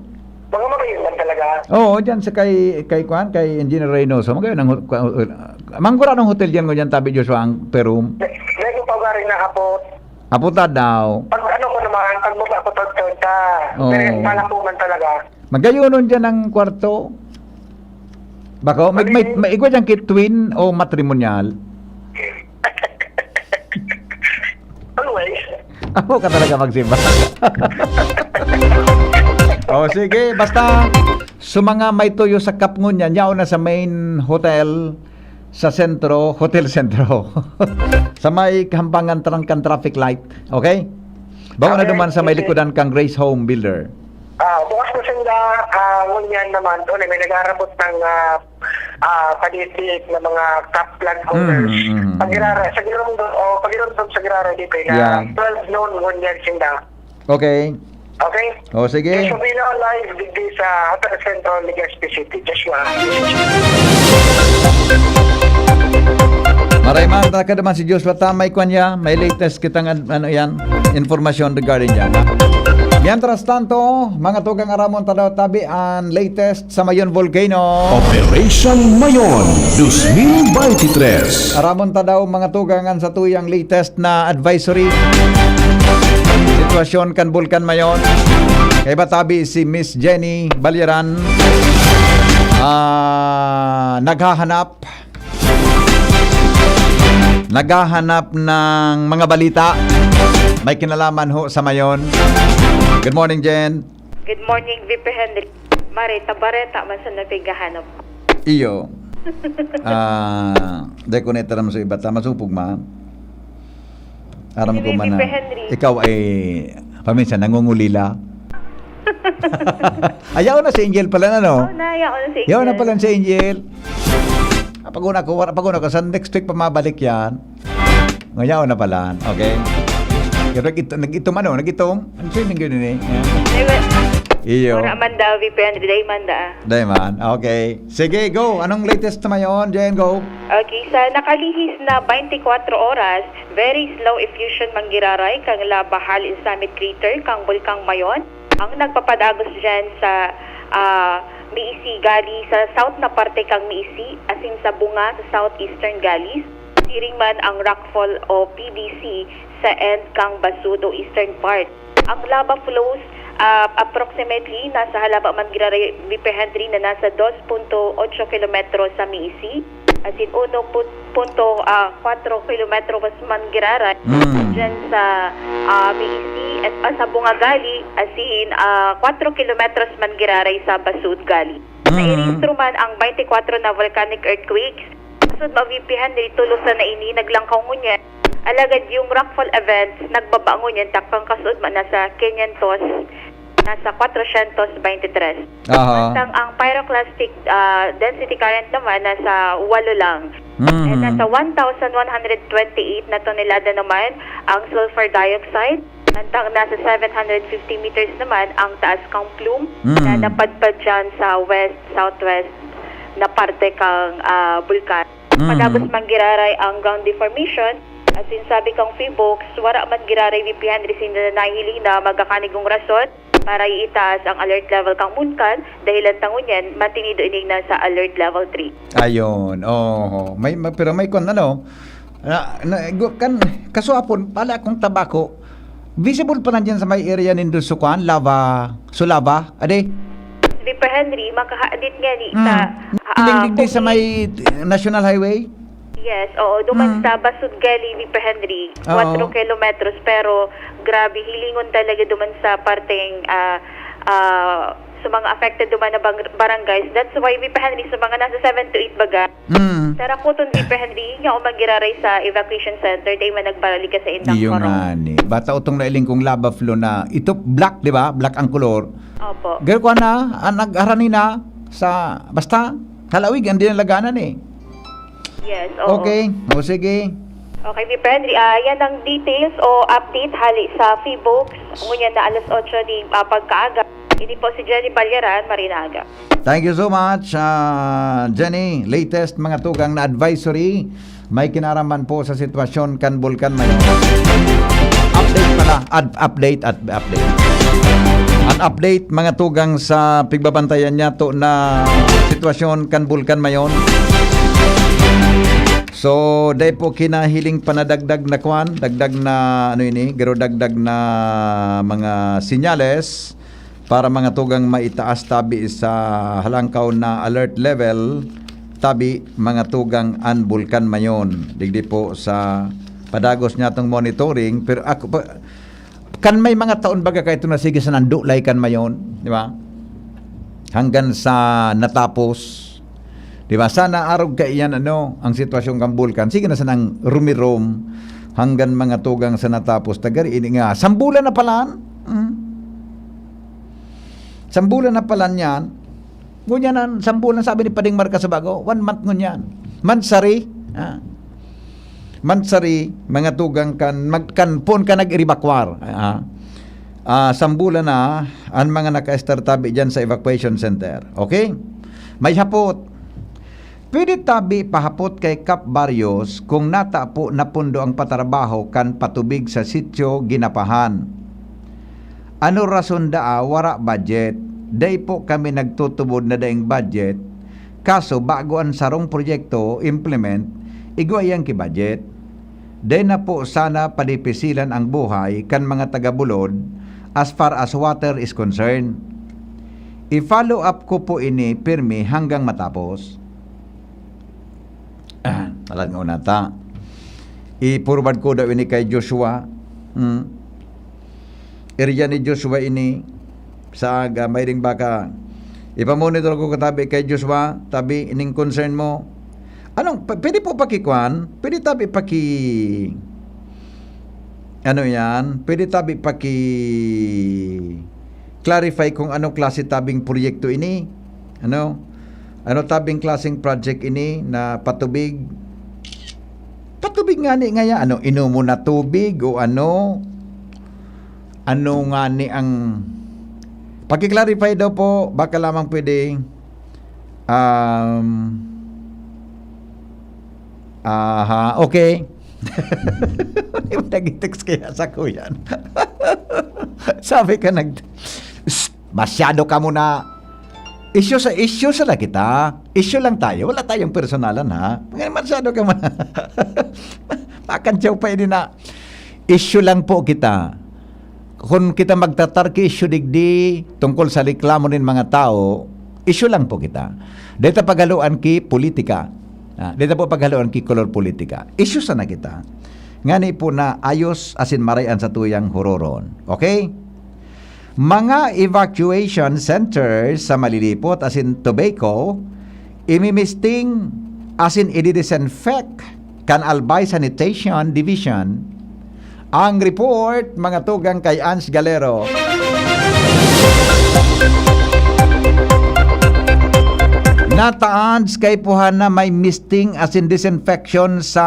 Mga magayon man talaga. Oo, dyan sa kay, kay Kwan, kay Engineer Reynoso. Magayon ang, uh, manggura ng hotel dyan, ngunyan tabi Joshua ang per room. Medyo pa ba rin nakapot? Aputa daw. Pag ano ko naman, pag mukha ko pagtonta, Oo. Pero pala po man talaga. Magayonon dyan ang kwarto. Bako, may, may, may igwa dyan kit twin o matrimonyal? Always. Ako ka talaga magsimba. O sige, basta sa mga may tuyo sa Kapngon yan, yaon na sa main hotel sa sentro, Hotel Sentro. Sa may kahampangan trangkan traffic light. Okay? Bako na Okay, duman sa may sige. Likodan kang Grace Home Builder. Ah, bukas na sila, ah, ngunyan naman, doon eh, may nag-aarabot ng ah, ah, padiit-diit na mga cup plant owners. Mm, mm, mm. Pag-irara, sa Girondon, o pag-irondon sa Girara, di ba, na Yeah. twelve noon, ngunyan sila. Okay. Okay? O, sige. Joshua Vino, live digdi sa Hotel Central, Legazpi City. Joshua. Maray man, nakada man si Joshua, ta may kwan niya, may latest kitang an- ano yan, information regarding dyan. Mientras tanto, mga tugang, aramon ta daw tabi an latest sa Mayon Volcano. Operation Mayon dos mil veintitrés. Aramon ta daw, mga tugang, an satuyang latest na advisory. Sitwasyon kan Bulkan Mayon. Kaiba tabi si Miss Jenny Balyaran. Ah, naghahanap naghahanap ng mga balita. May kinalaman ho sa Mayon. Good morning, Jen. Good morning, V P Henry. Mare, tabareta man sa naghahanap. Iyo. Ah, dai ko na itaram sa iba. Tama, supog man. Aram ko Sige, man na V P Henry. Ikaw ay paminsan nangungulila. Ayaw na si Angel pala na, no? Oh, naya ko na si Yaw na Angel. pala si Angel. Ah, pag-una ko, wala- pag-una ko, sa next week pa mabalik yan. Ngayon na pala, okay? Pero nag-itom, nag-itom ano, nag-itom? Ano siya yung gano'n eh? Yan. Anyway, Iyo. Wala man daw, V P Henry. Dai man da. Dai man, okay. Sige, go. Anong latest na mayon, Jen? Go. Okay, sa nakalihis na twenty-four oras, very slow effusion manggiraray kang lava hale sa summit crater kang Bulkang Mayon. Ang nagpapadagos dyan sa ah, Miisi gali sa south na parte kang Miisi, asin sa Bunga sa southeastern gali. Siring man ang rockfall o P D C sa end kang Basud o eastern part. Ang lava flows ah, approximately nasa halaba man giraray, V P Henry, na nasa dos punto otso kilometro sa Miisi, asin uno punto kwatro kilometro man giraray Mm. dyan sa ah, Miisi, at ah, sa Bunga gali, asin ah, kwatro kilometros man giraray sa Basud gali. Mm. Nairehistro man ang twenty-four na volcanic earthquakes. Kasud ma-, V P Henry, tulos na ini naglangkaw ngunyan. Alagad yung rockfall events, nagbaba ngunyan, takpang kasud ma nasa quinientos, nasa cuatrocientos veintitrés. Aha. Tang ang pyroclastic ah, density current naman nasa walo lang. Mhm. And nasa one thousand one hundred twenty-eight na tonelada naman ang sulfur dioxide. Mantang nasa seven hundred fifty meters naman ang taas kang plume Mhm. na napadpad dyan sa west-southwest na parte kang ah, bulkan. Mhm. Padagos man giraray ang ground deformation. Asin sabi kang Phoebox, wara man giraray V P Henry sinda na nahiling na magkakanigong rason para iitaas ang alert level kang Munkan, dahilan ta ngunyan, mantinido ining nasa alert level three. Ayun. Oo. May, may pero may kon ano, na, na, gu- kan kaswapon pala akong tabako. Visible pa lang dyan sa may area nindo sa kuan, lava, Sulava, ade. V P Henry, makahadit nga ni Mm. sa ah, Ning digdi sa kung- may National Highway. Yes, oo. Duman Mm. sa Basud gali, V P Henry, Oo. kwatro kilometros, pero grabe, hilingon talaga duman sa parteng ah, ah, sa mga affected duman na bang- barangays. That's why, V P Henry, sa mga nasa seven to eight baga, Mm. sarakoton, V P Henry, nga umagiraray sa evacuation center, dai man nagbarali ka sa indang Iyo parong. nga ni. Bata utong nailing kong lava flow na ito black, di ba? Black ang kolor. Opo. Girl ko na, ah, nag-arani na sa, basta, halawig ang dinalaganan eh. Yes, oo. Okay, o sige. Okay, V P Henry, ah, yan ang details o update hali sa Phoebox. Ngunyan na alas otso ning ah, pagkaaga. Ini po si Jenny Balyaran, Marinaga. Thank you so much, ah, Jenny. Latest mga tugang na advisory. May kinaraman po sa sitwasyon kan Bulkan Mayon. Update pala. Ad- update at update. An update, mga tugang, sa pigbabantayan niya to na sitwasyon kan Bulkan Mayon. So, dai po kinahiling panadagdag na kwan, dagdag na, ano ini, garo dagdag na mga sinyales para mga tugang maitaas tabi sa halangkaw na alert level, tabi mga tugang an Bulkan Mayon. Digdi po sa padagos niya tong monitoring, pero ako pa, kan may mga taon baga kaito na sige sa nandulay kan Mayon, di ba? Hanggang sa natapos, di ba? Sana arog kaiyan ano, ang sitwasyon kan Bulkan. Sige na sanang rumirom hanggang mga tugang sa natapos. Tagari ini nga, sambulan na palan. Hmm? Sambulan na palan yan. Ngunyan ang sambulan, sabi ni Pading Marcos Bago, one month ngunyan. Mansari, ah. Mansari, mga tugang kan, mag, kan, pon ka nag-iribakwar. Ah. Ah, sambulan na an mga naka-estar tabi diyan sa evacuation center. Okay? May hapot. Pwede tabi pahapot kay Kap Barrios kung nata po na pundo ang patrabaho kan patubig sa Sitio Ginapahan. Ano rason daa wara budget? Dai po kami nagtutubod na daing budget. Kaso bago an sarong proyekto implement, igwa iyang ki-budget. Dai na po sana padipisilan ang buhay kan mga taga-Bulod as far as water is concerned. I-follow up ko po ini pirmi hanggang matapos. Ah, talag nga unata. I-forward ko daw ini kay Joshua. Hmm. Area ni Joshua ini sa aga, may ring baka. Ipamonitor ko katabi kay Joshua, tabi ining concern mo. Anong, p- pwede po pakikwan? Pwede tabi paki... Ano yan? Pwede tabi paki clarify kung ano klase tabing proyekto ini? Ano? Ano tabing klaseng project ini na patubig? Patubig nga ni ngaya, ano, inom mo na tubig o ano? Ano nga ni ang... Paki-clarify daw po, baka lamang pwede. Um, aha, okay. Di ba nag-text kaya sa kuyan? Sabi ka nag... Shh, masyado ka muna. Issue sa issue sa kita. Issue lang tayo. Wala tayong personalan, ha? Ngayon, masyado ka muna. Makantyaw pa ini na. Issue lang po kita. Kung kita magtatarki issue digdi tungkol sa reklamo nin mga tao, issue lang po kita. Deta paghaluan ki politika. Ah, deta po paghaluan ki kolor politika. Issue sana kita. Ngani po na ayos asin maray an satuyang huroron. Okay? Mga evacuation centers sa Malilipot asin Tobaco, imimisting asin ididisinfect kan Albay Sanitation Division. Ang report, mga tugang kay Ans Galero. Nataans kaipuhan na may misting asin disinfection sa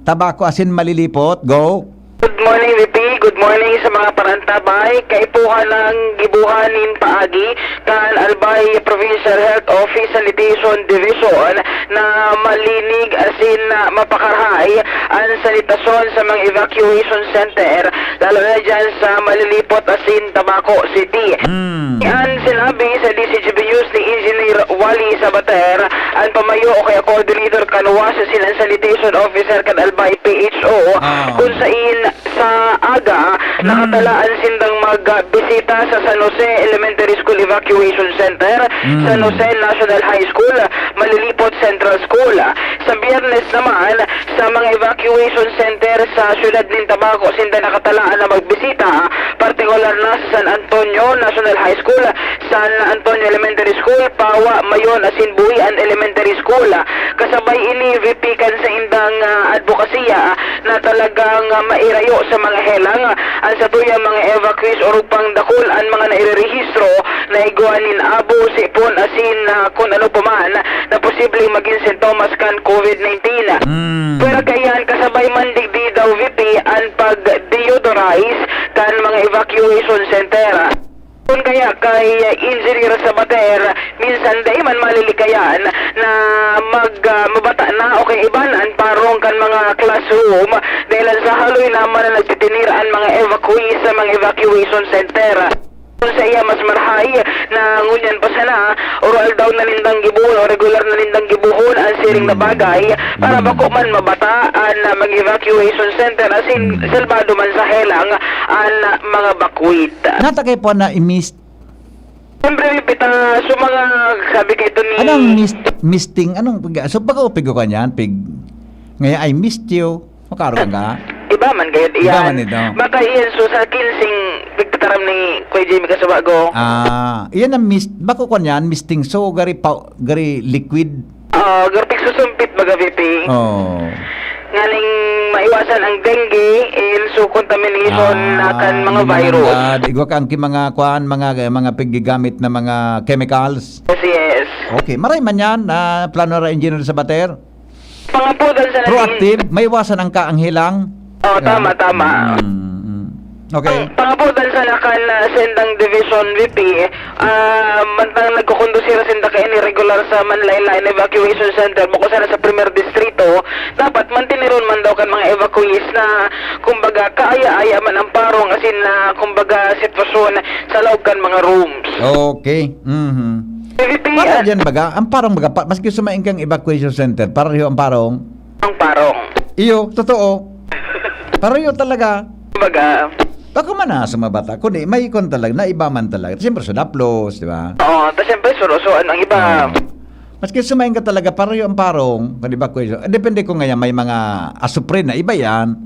Tabaco asin Malilipot. Go! Good morning, V P. Good morning sa mga parantabay. Kaipuhan ng gibuhan nin paagi kan Albay Provincial Health Office Sanitation Division na malinig asin na mapakarhay an sanitasyon sa mga evacuation center, lalo na dyan sa Malilipot asin Tabaco City. Mm. An sinabi sa D C G B News ni Engineer Wally Sabater, an pamayo o kaya coordinator kan WASH asin an sanitation officer kan Albay P H O, Ah. kung sain sa aga, Mm. nakatalaan sindang magbisita sa San Jose Elementary School Evacuation Center, Mm. San Jose National High School, Malilipot Central School. Sa Biyernes naman, sa mga evacuation center sa siyudad nin Tabaco, sinda nakatalaan na magbisita, partikular na sa San Antonio National High School, San Antonio Elementary School, Pawa, Mayon, asin Buhian Elementary School. Kasabay ini, V P, kan saindang, ah, adbokasiya na talagang, ah, mairayo sa mga helang an satuyang mga evacuees, orog pang dakul an mga nairerehistro na igwa nin abo, sipon, asin, ah, kun ano pa man na posibleng magin sintomas kan COVID nineteen. Mm. Pero kaiyan, kasabay man digdi daw, V P, an pag-deodorize kan mga evacuation center. Kun kaya kay Engineer Sabater, minsan dai man malilikayan na mag, ah, mabata na o kaya iba na an parong kan mga classroom, dahil sa haloy naman na nagtitinir an mga evacuees sa mga evacuation center. Kun sa iya, mas marahay na ngunyan pa sana, or aldaw na nindang gibuhon o regular na nindang gibuhon an siring na bagay para Mm. bako man mabata an, ah, mga evacuation center asin Mm. salbado man sa helang an, ah, mga bakwit. Natakay po na imis- Siyempre, may pita, so mga sabi kay ito ni Anong mist-, misting? Anong pag-, so baka upig ko kanyan, pig, ngaya I missed you. Makaro ka? Iba man gayud Iba iyan. man ito. Baka iyan so sa kinsing pigtataram ni Kuya Jimmy Kasubago. Ah, iyan ang mist, bako ko niyan, misting so, gari pa, gari liquid. Ah, gari pigsusumpit baga, V P. Oh. Nganing maiwasan ang dengue, iyan so contamination Ah, na kan mga di virus. mananggad. Igwa ka ang ki-, mga kwan, mga, mga piggigamit na mga chemicals. Yes, yes. Okay, maray man yan, ah, plano ra engineer Sabater. Pangapudan sa natin. Proactive, maiwasan ang kaanghilang. Oh, tama, tama. Mm, mm. Okay. Ang pangabotan sana kan, ah, sendang division, V P, ah, mantang nagkukondusir sinda kaini regular sa Manlain-lain Evacuation Center, bako sana sa Primer Distrito, dapat manteneron man daw kan mga evacuees na, kumbaga, kaaya-aya man ang parong asin na, kumbaga, sitwasyon sa laog kan mga rooms. Okay. Mhm. V P, Wala ah, dyan, baga. Ang parong, baga, pa, maski sumaing kang evacuation center, pareho ang parong. Ang parong. Iyo, totoo. Pareho talaga. Baga. Bako man na sa mga bata, kundi may ikon talaga, na iba man talaga. Siyempre, sa daplos, di ba? Oo, tas siyempre, surusuan ang iba. Oo. Maski sumaing ka talaga, pareho ang parong, kan evacuation. Eh, depende kung ngaya may mga asupre na iba yan.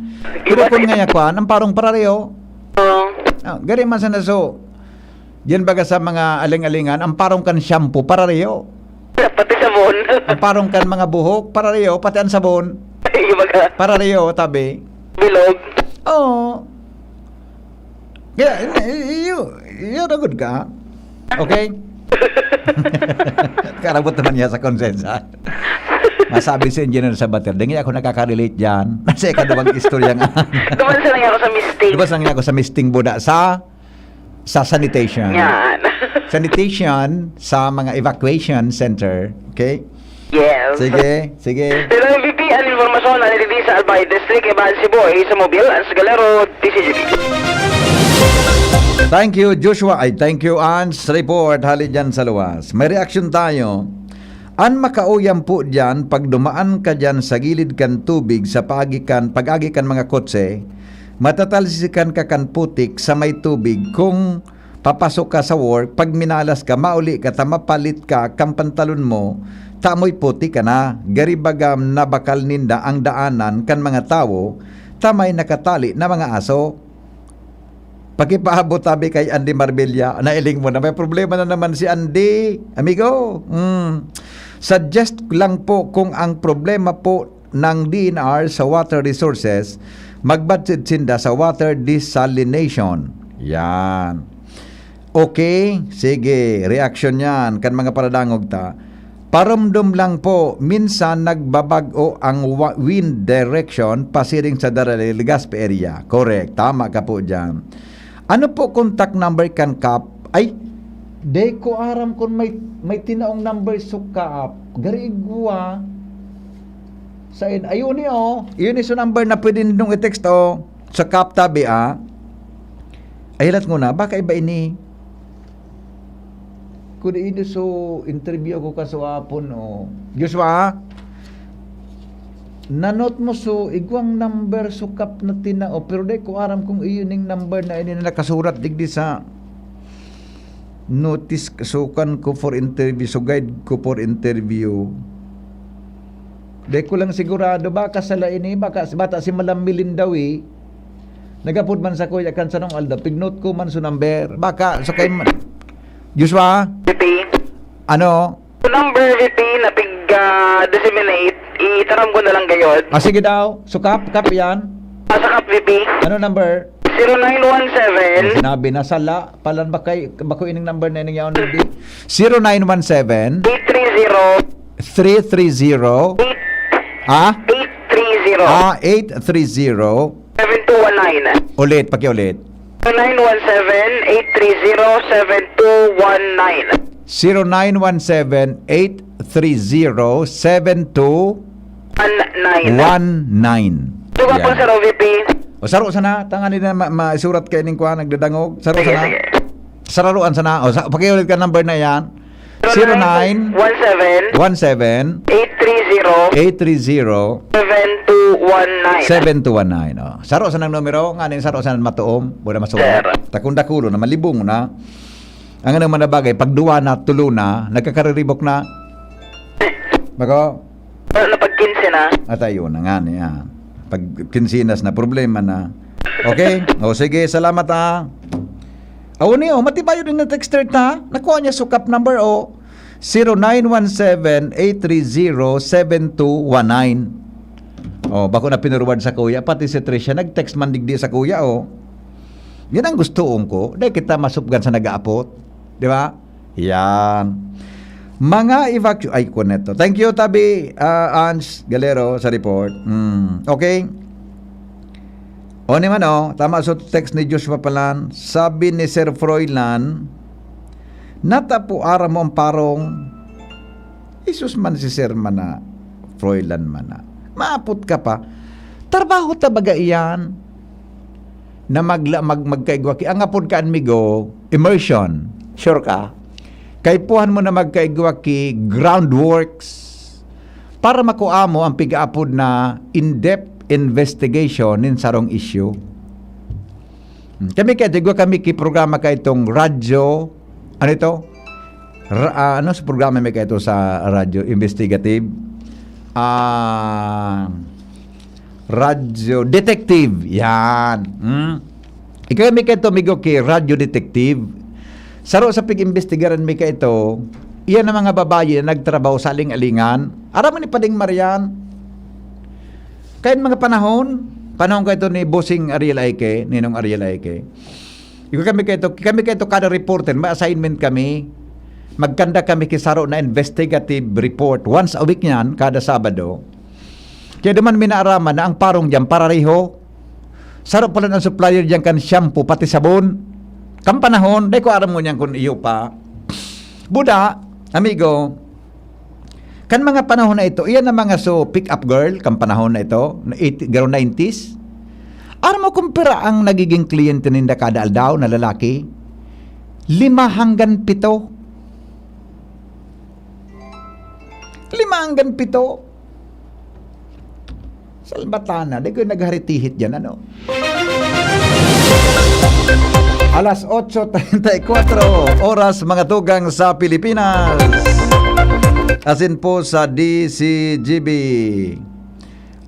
Pero Iba kung na ngaya kwan, ang parong pareho. Oo. Ah, gari man sana so, yan baga sa mga aling-alingan, ang parong kan shampoo, pareho. Pati sabon. Ang parong kan mga buhok, pareho, pati ang sabon. Iba ka. Pareho, tabi. Bilog. Oo. Kaya, y-, y-, you, you na good ka. Okay? Karabot naman niya sa konsensa. Masabi si Engineer Sabater, "Di ako nakaka-relate dyan." Nasa ikaduhang istorya nga. Duman sa lang ako sa misting. Duman sa lang ako sa misting buda sa, sa sanitation. Yan. Sanitation sa mga evacuation center. Okay? Yes. Sige, sige. Pero V P, an impormasyon na nilili sa Albay District, Iban Cebu, sa Mobil, Ansgala Road, T C G P. Thank you, Joshua. Ay, thank you, Ans. Report, hali dyan sa luwas. May reaksyon tayo. An makauyan po dyan, pag dumaan ka dyan sa gilid kan tubig, sa paagi kan, pag-agi kan mga kotse, matatalsikan ka kan putik sa may tubig kung papasok ka sa work, pag minalas ka, mauli ka, ta mapalit ka kan pantalon mo, ta amoy putik ka na. Gari baga nabakal ninda ang daanan kan mga tawo, ta may nakatali na mga aso. Pakipaabot tabi kay Andy Marbella. Nailing mo na, may problema na naman si Andy, amigo. Mm. Suggest lang po kung ang problema po ng D N R sa water resources, magbadsid sinda sa water desalination. Yan. Okay, sige, reaksyon yan kan mga paradangog ta. Paromdom lang po, minsan nagbabag-o ang wa-, wind direction pasiring sa Darail, Legazpi area. Correct, tama ka po dyan. Ano po contact number kan kap? Ay, di ko aram kung may, may tinaong number sa kap. Gari igwa. Sa in-, ayun ni, oh. Yun is yung number na pwede nindong i-text, oh. Sa kap tabi, ah. Ay, hilat ko na. Baka iba ini. Kung ini so interview ako kasuapon, oh. Joshua? Nanot mo so, igwang number so kap na tinao, pero di ko aram kung iyo ning number na ini na nakasurat digdi sa notice, sukan ko for interview, so guide ko for interview. Di ko lang sigurado, baka sala ini, baka bata si Malam Milindawi. Nagapod man sa kuya kan sanong aldaw, pignot ko man so number. Baka sa kay Ma-, Joshua? V P. Ano? So, number V P na pig, ah, disseminate, itaram ko na lang gayod. Ah, sige daw. So, kap, kap yan? Ah, sa kap V P. Ano number? Zero nine one seven. Sinabi na, sala. Palan ba kay, bako ining number na ining yaon, V P? Zero nine one seven. Eight three zero. Three three zero. Eight. Ah? Eight three zero. Ah, eight three zero. Seven two one nine. Ulit, pakiulit. Zero nine one seven, eight three zero, seven two one nine. Zero nine one seven, eight three zero, seven two one nine. One nine. Duga po, Yan. Sir O V P. O, saro sana, tangan nila ma-, maisurat kayo ning kuha, nagdadangog. Saro Sige, sana. sige. Sararuan sana. O, sa, pakiulit ka number na yan. Zero nine one seven. One seven. Eight three zero. Eight three zero. Seven two one nine. Seven two one nine, oh. Saro sa nang numero, nga ning saro sa nang matuom, wala masulat. Sir. Takong dakulo na, malibong na. Ang anong mga bagay, pag duwa na, tulo na, nagkakariribok na. Bako? Ano na pag kinse na? At ayun na nga niya. Pag kinsinas na, problema na. Okay? O sige, salamat ha. Aw niyo, matibayo din na texter ta. Nakuha niya sukap number o zero nine one seven, eight three zero, seven two one nine. Oh, bako na pinurwad sa kuya, pati si Trisha nag-text man digdi sa kuya, oh. Yan ang gustoon ko. Dahil kita masupgan sa nag-aapot. Di ba? Yan. Mga evacu-, ay, kuneto. Thank you, Tabi, ah, Ans Galero, sa report. Hmm. Okay. O ni man, oh, tama sa text ni Joshua Palan, sabi ni Sir Froilan, "Natapo aram mo ang parong, Jesus man si Sir man na, Froilan man na. Maapot ka pa. Trabaho ta baga iyan na magla-, mag-, magkaigwa ki-, ang apod ka, amigo, immersion. Sure ka? Kaipuhan mo na magkaigwa ki groundworks para makua mo ang pig-aapod na in-depth investigation nin sarong issue." Hmm, kami kaya, igwa kami ki programa ka itong radyo, ano ito? Ra-, ah, ano sa programa may ka ito sa radyo? Investigative? Ah, radyo detective. Yan. Hmm? Igwa kami kaya ito, amigo, ki radyo detective. Saro sa pig-imbestigaran mi ka ito, iyan ang mga babayi na nagtrabaho sa aling-alingan. Aram mo ni Pading Marian? Kayan mga panahon, panahon ka ito ni Bossing Ariel Aike, Ninong Ariel Aike. Igwa kami ka ito, kami ka ito kada reporter, may assignment kami. Magkanda kami ki saro na investigative report. Once a week niyan, kada Sabado. Kaya duman minaaraman na ang parong diyan parareho. Saro pala ang supplier diyan kan shampoo, pati sabon. Kan panahon, dai ko aram ngunyan kun iyo pa. Buda, amigo, kan mga panahon na ito, iyan ang mga so pick-up girl, kan panahon na ito, na eighty, garo nineties. Aram mo kung pira ang nagiging kliyente ninda kada aldaw na lalaki? Lima hanggang pito. Lima hanggang pito. Salbatana, di ko nagharitihit dyan, ano? Alas otso treinta y cuatro oras, mga tugang sa Pilipinas. Asin po sa D C G B.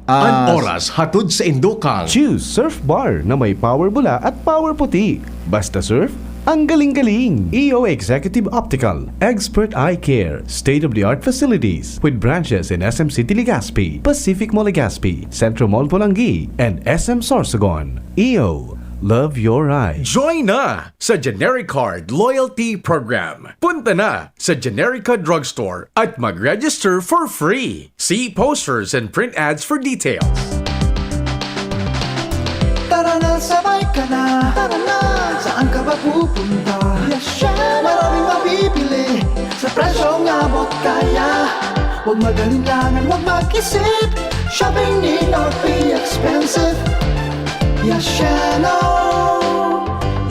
An Ah, oras hatod sa Indokang. Choose Surf Bar na may power bula at power puti. Basta surf, ang galing-galing. E O Executive Optical, expert eye care, state-of-the-art facilities with branches in S M City Legazpi, Pacific Mall Legazpi, Centro Mall Polangui, and S M Sorsogon. E O, love your eyes. Join na sa Genericard Loyalty Program. Punta na sa Generica Drugstore at mag-register for free. See posters and print ads for details. Tara na, sabay ka na. Tara na, saan ka ba pupunta? Yasheno! Maraming mabibili sa presyong abot kaya. Huwag mag-alinlangan, huwag mag-isip. Shopping need not be expensive. Yasheno!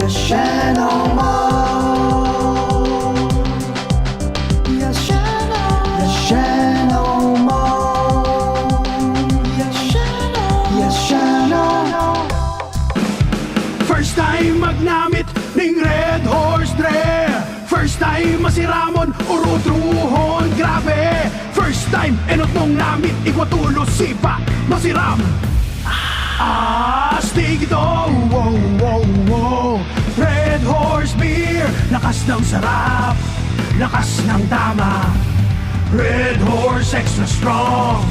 Yasheno Mall! Yasheno! Yasheno Mall! Yasheno! Yasheno! First time magnamit ning Red Horse Dre. First time masiramon, urutrohon, grabe. First time, enot mong namit, igwa tulos, sipa, masiram. Astig ito, wow, wow, wow. Red Horse Beer, lakas ng sarap, lakas ng tama. Red Horse Extra Strong,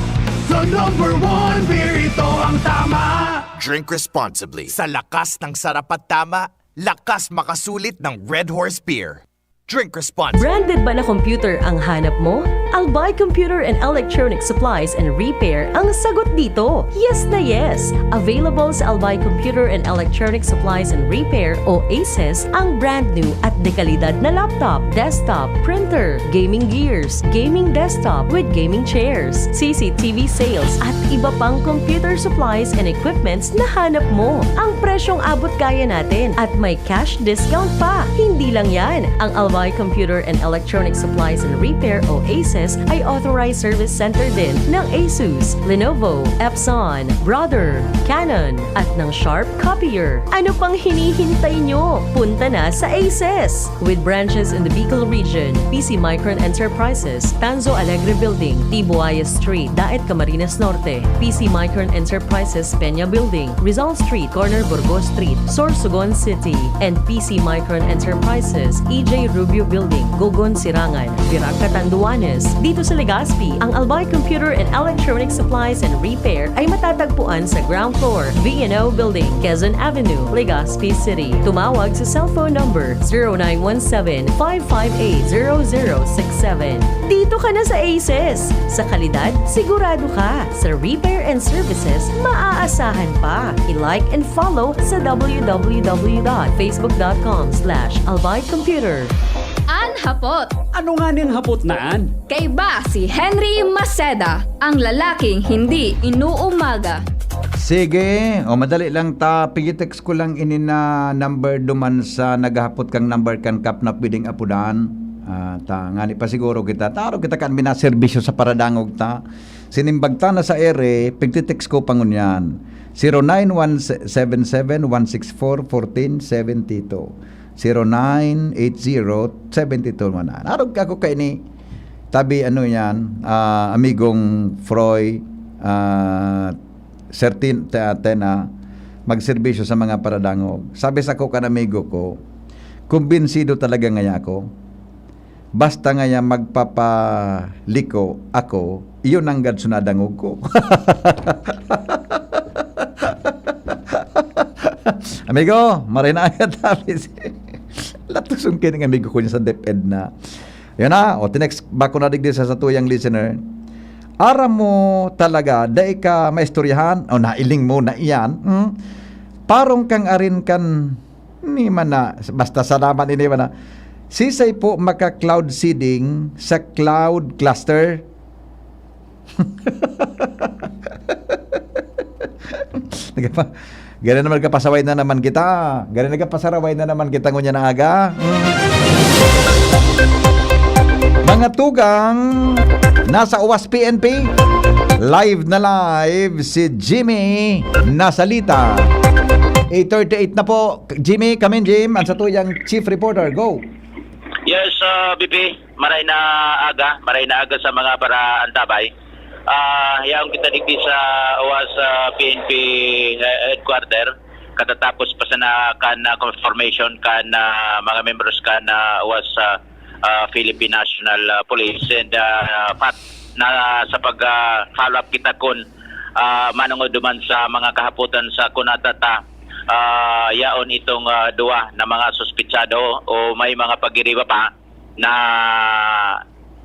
the number one beer, ito ang tama. Drink responsibly. Sa lakas ng sarap at tama, lakas makasulit ng Red Horse Beer. Drink responsibly. Branded ba na computer ang hanap mo? Albay Computer and Electronic Supplies and Repair ang sagot dito. Yes na yes! Available sa Albay Computer and Electronic Supplies and Repair o ACES ang brand new at dekalidad na laptop, desktop, printer, gaming gears, gaming desktop with gaming chairs, C C T V sales at iba pang computer supplies and equipments na hanap mo. Ang presyong abot kaya natin at may cash discount pa. Hindi lang yan, ang Albay Computer and Electronic Supplies and Repair o ACES ay authorized service center din ng Asus, Lenovo, Epson, Brother, Canon, at ng Sharp Copier. Ano pang hinihintay nyo? Punta na sa ACES! With branches in the Bicol region, P C Micron Enterprises, Tanzo Alegre Building, Tibuaya Street, Daet, Camarines Norte, P C Micron Enterprises, Peña Building, Rizal Street, corner Burgos Street, Sorsogon City, and P C Micron Enterprises, E J Rubio View Building, Gogon, Sirangan, Virac, Catanduanes. Dito sa Legazpi, ang Albay Computer and Electronic Supplies and Repair ay matatagpuan sa ground floor, V and O Building, Quezon Avenue, Legazpi City. Tumawag sa cellphone number zero nine one seven, five five eight, zero zero six seven. Dito ka na sa Aces! Sa kalidad, sigurado ka. Sa repair and services, maaasahan pa. I-like and follow sa w w w dot facebook dot com slash albay computer. An hapot. Ano nga ning hapot na an? Kaiba si Henry Maceda, ang lalaking hindi inuumaga. Sige, o madali lang ta, pigitext ko lang ini na number duman sa naghahapot kang number kan Kap na pwedeng apudan. Ah, ta, ngani pa siguro kita, taro kita kan minaserbisyo sa paradangog ta. Sinimbag ta na sa ere, pigtitext ko pa ngunyan. Zero nine one seven seven one six four fourteen seventy two. Zero nine eight zero seven two one nine. Arog ka ko kaini, tabi ano yan, ah, amigong Froy, ah, Sertin, te-, Tena, magserbisyo sa mga paradangog. Sabi sa ko kan amigo ko, kumbinsido talaga ngaya ako. Basta ngaya magpapaliko ako, iyon ang gadso na dangog ko. Amigo, maray na agad, sabi si-, latuson kayo ng amigo ko niya sa DepEd na. Yun na, o, tinext back ko na digdi sa satuyang listener. Aram mo talaga, dai ka maistoryahan, o nailing mo na iyan, hmm? Parong kang arin kan, ni man na, basta salamat ini man na. Sisay po maka-cloud seeding sa cloud cluster? Nagpa-, gani naman, nagkapasaway na naman kita. Gani nagkapasaraway na naman kita ngunyan na aga. Mga tugang, nasa Uwas P N P. Live na live si Jimmy Nasalita. Eight thirty-eight na po. Jimmy, come in, Jim. Ang satuyang chief reporter. Go. Yes, ah, B P, maray na aga, maray na aga sa mga paraantabay. Ah, yaon kita digdi sa Uwas, ah, P N P he-, headquarter. Katatapos pa sana kan, ah, confirmation kan, ah, mga membros kan, ah, Uwas, ah, ah, Philippine National, ah, Police. And, ah, pat na sa pag, ah, follow up kita kun, ah, manungod duman sa mga kahapotan sa Kunatata, ah, yaon itong, ah, duwa na mga suspetsado o may mga pagiriba pa na,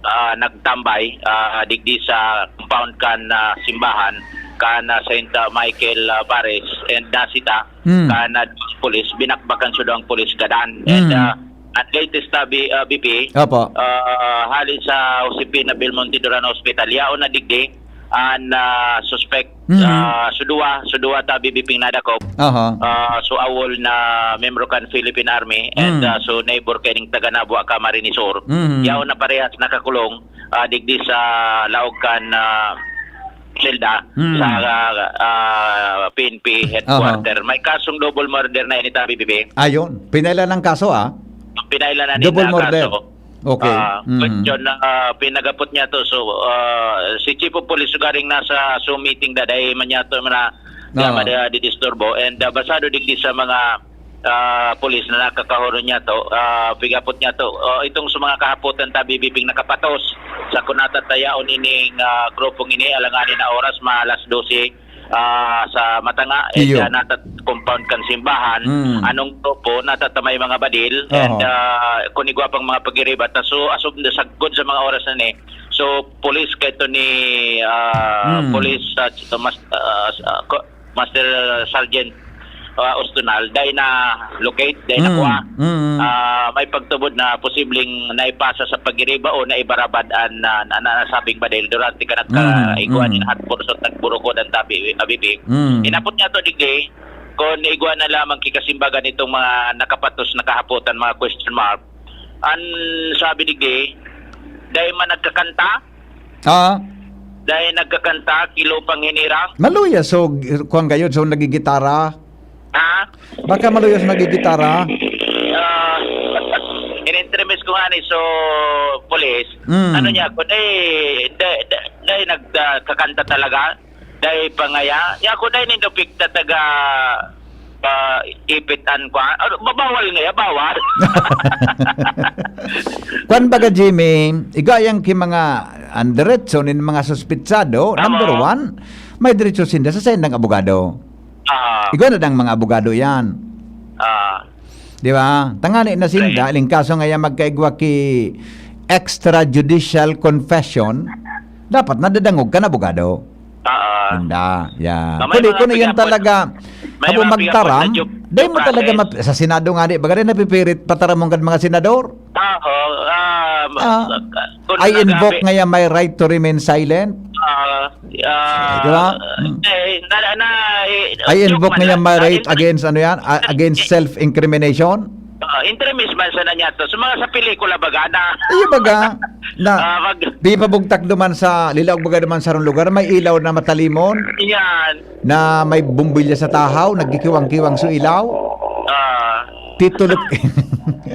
ah, nagtambay, ah, digdi sa compound kan, ah, simbahan kan, ah, Saint Michael, ah, Paris and nasita Hmm. kan, ah, pulis, binakbakan sa duwang pulis gadan. And, Hmm. ah, at latest tabi, ah, B P, Opo. ah, hali sa Josefina Belmonte Duran Hospital, yaon na digdi an, ah, suspect, Mhm. ah, suduwa, suduwa ta bibiping nadakop. Aha. Ah, so awol na membro kan Philippine Army and, Mm. ah, so neighbor kaining taga Nabua, Camarines Sur. Mhm. Yaon na parehas nakakulong, ah, digdi sa laog kan, ah, selda Mm. sa, ah, ah, P N P headquarter. Aha. May kasong double murder na ini ta bibiping. Ayun. Pinailan ang kaso, ah. Pinailan na ni Double na murder. kaso. Okay. Ah, Mm. Question na, ah, pinagapot niya to. So, ah, si Chief of Police garing nasa Zoom meeting da, dahil man niya to na, na Oo. mada-, didisturbo. And, ah, basado digdi sa mga, ah, pulis na nakakahuro niya to, ah, pigapot niya to. Ah, itong sa mga kahapotan ta, bibiping nakapatos sa Kunatata yaon ining, ah, grupong ini, alanganin na oras, mga alas dose, ah, sa matanga, eh, Iyo. siya nasa compound kan simbahan. Mm. Anong grupo, natatamay mga badil, Oho. and, ah, kun igwa pang mga pagiriba, ta so, asub na sagkod sa mga oras na ni. So, police kaito ni, ah, Mm. police, ah, mas-, ah, s-, ah, ko-, Master Sergeant, ah, Ostonal, dai na locate, dai na Mm. kuha. Mm. Ah, may pagtubod na posibleng naipasa sa pagiriba o naibarabad an, ah, na, na, nasabing badil durante ka nagka-, Mm. igwa Mm. nin hot pursuit, nagburukod an tabi, abibi. Mm. Inapot niya to, digdi, kung igwa na lamang kikasimbagan itong mga nakapatos, nakahapotan, mga question mark. An sabi, digdi, dai man nagkakanta, Ah. dai nagkakanta, kilo pang hinirang. Maluya, so, kuwan kayo, so, nagigitara? Ha? Baka maluya sa nagigitara? Ah, in-interview ko nga ni, so, police, Mm. ano niya ako, dai, dai, dai, dai nagkakanta talaga, dai pangaya. Niya ako, dai nindo pigtataga, pa ipit an kwa-, ano, ba-, bawal nga, bawal. Kwan baga, Jimmy, igayang ki mga, ang diretso nin mga suspitsado, Tama. number one, may diretso sinda sa saindang abogado. Ah. Igwa na dang mga abogado yan. Ah. Di ba? Tangani na sinda, Right. aling kaso nga yan magkaigwa ki extrajudicial confession, dapat nadadangog kan abogado. Ah. Sinda, yan. May Kundi mga kung yan pigapon. talaga, May habo mga magtaram, pigapon na due, dahil due mo talaga process. map-, sa Senado nga, di ba? Gari napipirit, pataramon kan mga senador. Ah, oo, ah, ma-, Ah. ma-, kung I invoke nagabi- nga yan, my right to remain silent. Ah, ah, Di ba? Hmm. eh, na, na, eh, I joke invoke man nga yan, lang. my Ah, right inter- against, ano yan, ah, against eh, self-incrimination. ah, intermis man sana niya to. Sa mga sa pelikula, baga na. Iyo, baga, na, Ah, mag- di pa bugtak duman sa, lilaog baga duman sa sarong lugar, may ilaw na matalimon, Yan. na may bumbilya sa tahaw, nagkikiwang-kiwang sa ilaw. Ah. Titulo.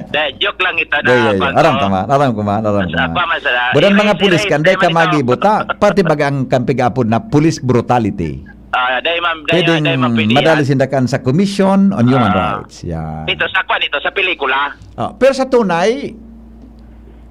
Dahil joke lang ito na Dahil, dahil, pag, aram oh. ka man, aram ko man, aram ko Sa man. pa man sa Budan Hindi, mga hindi, pulis hindi, kan, dahil hindi ka man ito. magibo ta, pati baga ang kampigapon na police brutality. Ah, dahil ma'am, dahil, Pwedeng dahil ma'am, pwede madali yan. sinda kan sa Commission on Human Ah. Rights. Yan. Ito, sa kwan ito, sa pelikula. Ah, pero sa tunay,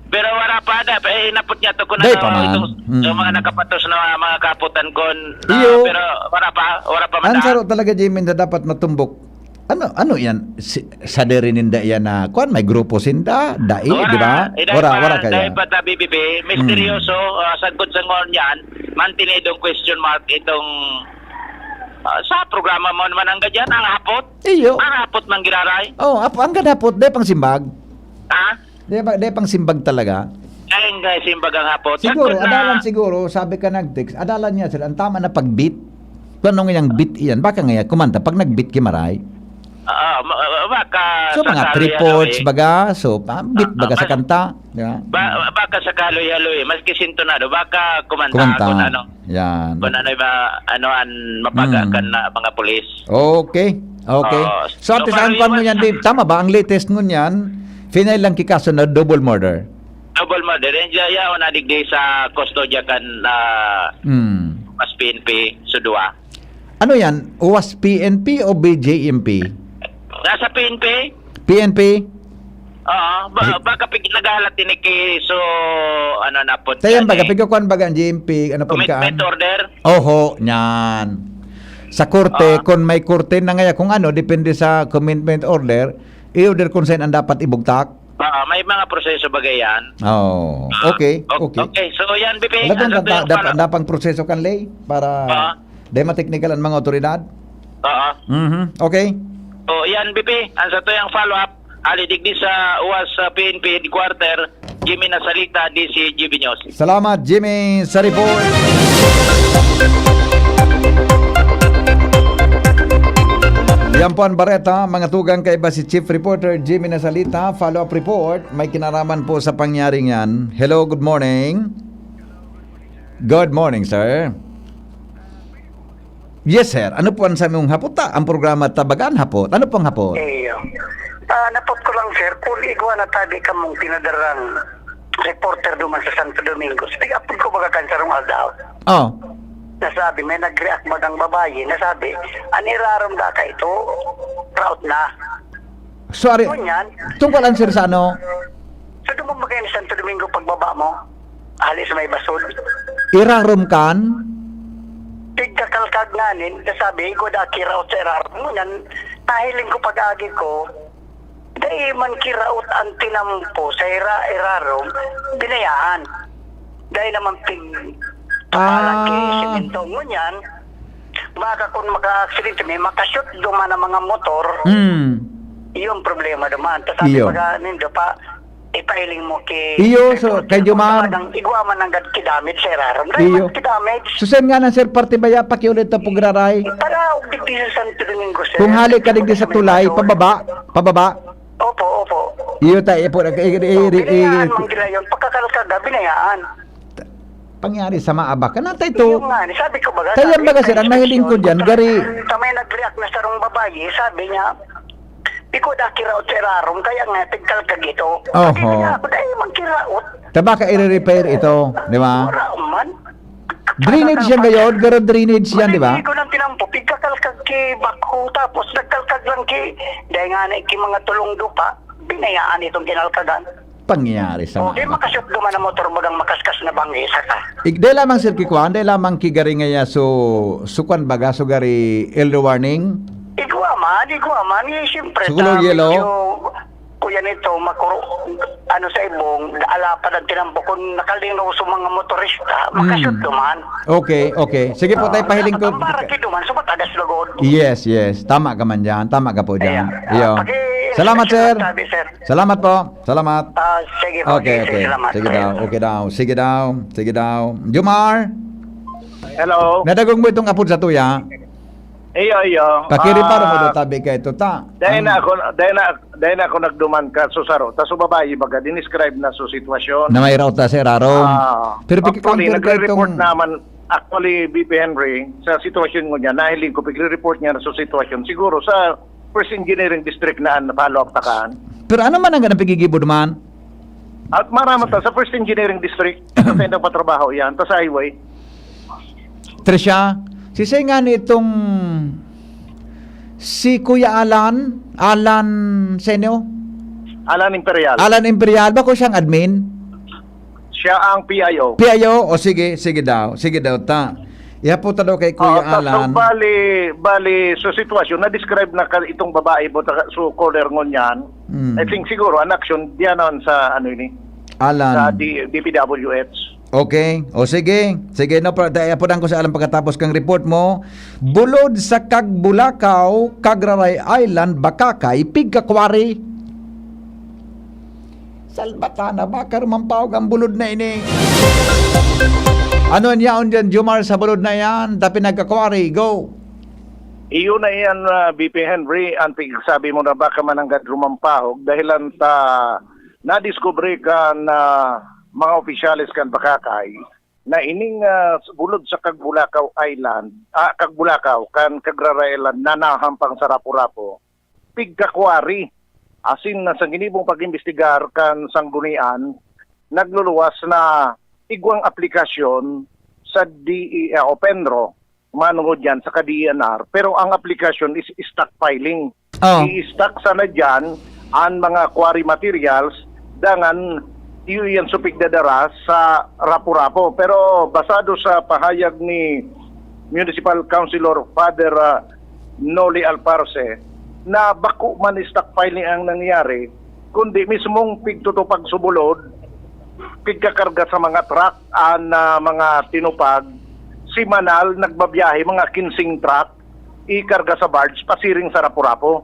Pero wala pa, da, eh, inapot niya to kung Day ano, pa man. itong, Mm. yung mga nakapatos na mga kaputan kon, ah, Iyo. pero wala pa, wala pa man Ang da. saro talaga, Jimmy, na dapat matumbok. Ano, ano yan? Si, sadiri ninda yan na, kwan, may grupo sinda, dai, Wala, di ba? eh, dahil Wala, pa, wala kaya. dahil pa ta, B B B, misteryoso, Mm. ah, sagkod sa ngon yan, mantinidong question mark itong, ah, sa programa mo naman ang ganyan, ang hapot. Iyo. Ang hapot man giraray. Oh, ap-, ang gadhapot, day pang simbag. Ha? Di ba, di pang simbag talaga? Ay, nga simbag ang hapot. Siguro, Sagkod na. adalan siguro, sabi ka nag-text, adalan niya sila, ang tama na pag-beat. Kung anong iyang beat iyan, baka nga kumanta, pag nag-beat kimaray. Ah, ma-, ah, baka So, sa mga kaloy-haloy. three-fourths baga, so, ah, beat Ah, baga sa baka, kanta. Di ba? ba-, baka sa kaloy-haloy, maski sintonado, baka kumanta Kumanta. kung ano. Yan. Kung ano yung ma-, ano ang mapaga Mm. kan, ah, mga pulis. Okay. Okay. Oo. So, So, ate, saan parang pa mo yun, yan, Dave? Tama ba? Ang latest ngunyan, final lang kikaso na double murder. Double murder. Yan, ya-, yaon na digdi sa kustodya kan, ah, Hmm. mas P N P, Sudua. Ano yan? Was P N P o B J M P? Nasa P N P. P N P? Oo, ba-, Eh. baka pig-, naghahalat ini ki, so, ano na po, Tayan baga, yan eh. pigkakuan baga ang G M P, ano po Commitment kaan? order? Oho, niyan. Sa korte, Ah. kung may korte na ngaya, kung ano, depende sa commitment order, i-order kung saan ang dapat ibugtak. Ah, may mga proseso bagay yan. Oh, Ah, okay, ok-, okay. okay. So, yan, B P, Wala ano bang to yung dap-, follow-up? dapang proseso kan ley para Ah. di ma-technical ang mga otoridad? Oo. Mhm, okay. O, yan, B P. Ang sa tuyang follow-up, ali digdi sa uwas sa P N P headquarter, Jimmy Nasalita, D C G B News. Salamat, Jimmy, sa report. Yan po ang bareta, mga tugang, kaiba si Chief Reporter Jimmy Nasalita. Follow-up report, may kinaraman po sa pangyaring yan. Hello, good morning. Good morning, sir. Yes, sir. Ano po ang samong hapot ta? Ang programa Tabagan Hapot. Ano pong hapot? Iyo. Ah, napot ko lang, sir, kung igwa na tabi kamong pinadarang reporter duman sa Santo Domingo. Sige, apod ko baga kan sarong aldaw. Oh. Nasabi, may nag-react bagang babayi, nasabi, "An irarom da ka ito, proud na." Sorry. Ngunyan. Tungkol an, sir, sa ano? Sa dumang bagay ni Santo Domingo, pagbaba mo, hali sa may basod. Irarom kan? Pigkakalkag nganin, nasabi, "Igwa da kiraot sa irarom." Ngunyan, nahiling ko pag-agi ko, dai man kiraot an tinampo sa ira-, irarom, binayaan. Dai naman pig-, kapalan ki Ah. semento. Ngunyan, baka kung maka-aksidente, may makashoot duman ang mga motor. Hmm. Yung problema duman. Tas sabi Iyo. baga nindo pa, ipailing mo ki Iyo, so, Reporter kay Jomar. Talagang igwa man nanggad ki damage sa irarom. Dai Iyo. man ki damage. So, saan nga na, sir, parte baya, pakiulit na pong raray? Para digdi sa Santo Domingo, sir. Kung hali ka digdi sa May tulay, basod. pababa, pababa. Opo, opo. Iyo ta, ipo, i-, i-, So, i-, i-, binayaan i-, man gila yun. Pagkakalkada, binayaan. Pangyari sa maabak. Kan ata ito? Yung nga, sabi ko baga, Kaya sabi, baga, sir, ang nahiling ko dyan, gari. Sa may nag-react na sarong babayi, sabi niya, "Ikaw da kiraot sa irarom, kaya nga, tigkalkag ito." Oho. Sabi niya, "Ako, dahil man kiraot." Tabaka i-repair ito, di ba? Wala man. Drainage yan, gayod, pero drainage yan, di ba? Hindi ko nang tinampo, pigkakalkag ki backhoe, tapos nagkalkag na Ki, dahil nga na ki mga tulong dupa, binayaan itong kinalkagan. Pangyayari sa O, di mga makashoot duman ang motor mo ng makaskas na banggi, saka. Ig-, dahil lamang, sir, kikuan, dahil lamang kigari ngaya, so, sukwan baga, so gari early warning? Igwa man, igwa man. Eh, siyempre, Sugulo, sa yellow? Medyo, kuya nito, makuro, ano sa ibong, alapad ang tinambo. Kung nakalinaw sa mga motorista, makashoot duman. Okay, okay. Sige po, tayo, pahiling ko. Ang baraki duman, so matagas lugod. Yes, yes. Tama ka man dyan. Tama ka po dyan. Ayan. Iyo. Ah, paki- Salamat, sir. Sabi, sir. Salamat po. Salamat. Ah, sige po. Okay, Sige, okay. Salamat. Sige daw. Okay daw. Sige daw. Sige daw. Jomar, Hello. Nadagog mo itong apod sa tuya? Iyo, iyo. Pakiriparo mo Ah, daw tabi ka ito, ta. Dahil na Ang ako, dahil na, dahil na ako nagduman ka, so saro. Tas so babae, baga, dinescribe na so sitwasyon. Na may raot na, sir, aron. Ah, Pero actually, pagka-counter ka nagre-report itong naman, actually, B P Henry, sa sitwasyon mo niya, nahiling ko, pigre-report niya na so sitwasyon. Siguro sa first engineering district na ang follow-up takaan. Pero ano man ang ganang pigigibod man? At marama ta sa first engineering district, sa tendang patrabaho yan, ta sa highway. Trisha, sisay nga ni itong si Kuya Alan, Alan Senyo? Alan Imperial. Alan Imperial, ba ko siyang admin? Siya ang P I O. P I O? O sige, sige daw. Sige daw, ta. Ihapot ta daw kay Kuya Oo, ta- Alan. So, bali, bali, so sitwasyon, na-describe na ka itong babae mo, ta- so caller ngon yan. Mm. I think siguro, an action, diyan naman sa ano ini, Alan. Sa D- D P W H. Okay. O sige. Sige, no, pero apodan ko si Alan pagkatapos kang report mo. Bulod sa Kagbulakaw, Kagraray Island, Bakakay, pigkakwari. Salbatana, baka rumampawag ang bulod na ini. Ano an yaon dyan, Jomar, sa bulod na yan? Dapin nagkakwari, go! Iyo na iyan, ah, B P Henry, ang pigsabi mo na baka mananggad rumampahog dahilan ta nadiskubre kan, ah, mga opisyales kan Bakakay na ining, ah, bulod sa Kagbulakaw Island, ah, Kagbulakaw, kan Kagraray Island, nanahampang sa Rapu-Rapu, pigkakwari. Asin na sa ginibong pag-imbestigar kan sanggunian, nagluluwas na igwang aplikasyon sa D E A o PENRO, manungod yan sa ka-D E N R. Pero ang aplikasyon is stockpiling. Oh. I-stock sana dyan ang mga quarry materials, dangan iyo yan supig dadara sa Rapu-Rapu. Pero basado sa pahayag ni Municipal Councilor Father, ah, Noli Alparse, na bako man stockpiling ang nangyari, kundi mismong pigtutupag subulod, pigkakarga sa mga truck, an, ah, mga tinupag, semanal, nagbabiyahe, mga kinsing truck, ikarga sa barge, pasiring sa Rapu-Rapu.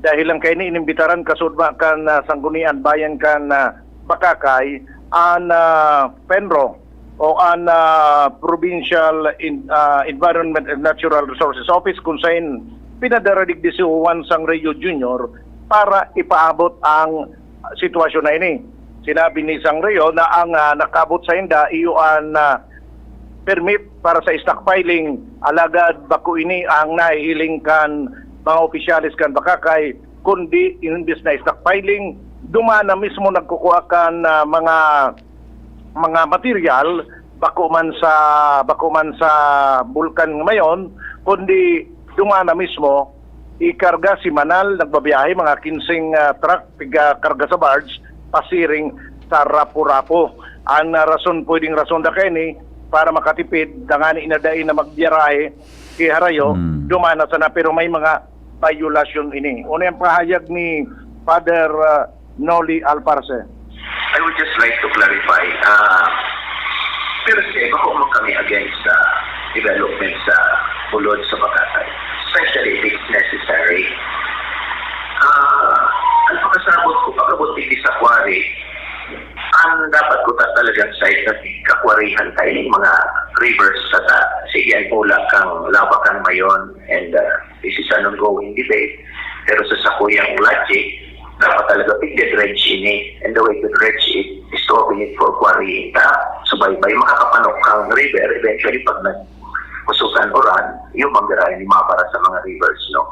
Dahil lang kaini, inimbitaran kasudma kan, ah, Sanggunian Bayan kan, ah, Bakakay, an, ah, PENRO o an, ah, Provincial In-, ah, Environment and Natural Resources Office, kung sain pinadara digdi si Juan Sangreyo Junior para ipaabot ang sitwasyon na ini. Sinabi ni Sangreyo na ang, ah, nakaabot sa inda iyo an, ah, permit para sa stockpiling, alagad bako ini ang nahihiling kan mga opisyales kan Bakakay, kundi imbis na stockpiling, duman na mismo nagkukuha kan, ah, mga, mga material, bako man sa, bako man sa bulkan ngayon, kundi duman na mismo, ikarga semanal, nagbabiyahe mga kinsing, ah, truck, piga karga sa barge, pasiring sa Rapu-Rapu. Ang, ah, rason, pwedeng rason da kaini para makatipid, tangani na dai na magbiyarahe ki Harayo, Hmm. duman na sana, pero may mga violasyon ini. Una yung pahayag ni Father, ah, Noli Alparse. I would just like to clarify, ah, per se, bako man kami against sa development sa bulod sa Bakakay, especially if it's necessary. Ah, ang pakasabot ko, pag-abot digdi sa quarry, ang dapat ko ta talagang side na kakwarihan kayo yung mga rivers sa ta, sige, ang pula kang Labakan Mayon, and, ah, this is an ongoing debate. Pero sa sakuyang logic, dapat talaga pigde-dredge ini. And the way to dredge it is to open it for quarrying. Ta, subaybay, makakapanok kang river eventually pag nagkusukan uran, yung manggarayan ni mabara sa mga rivers, no?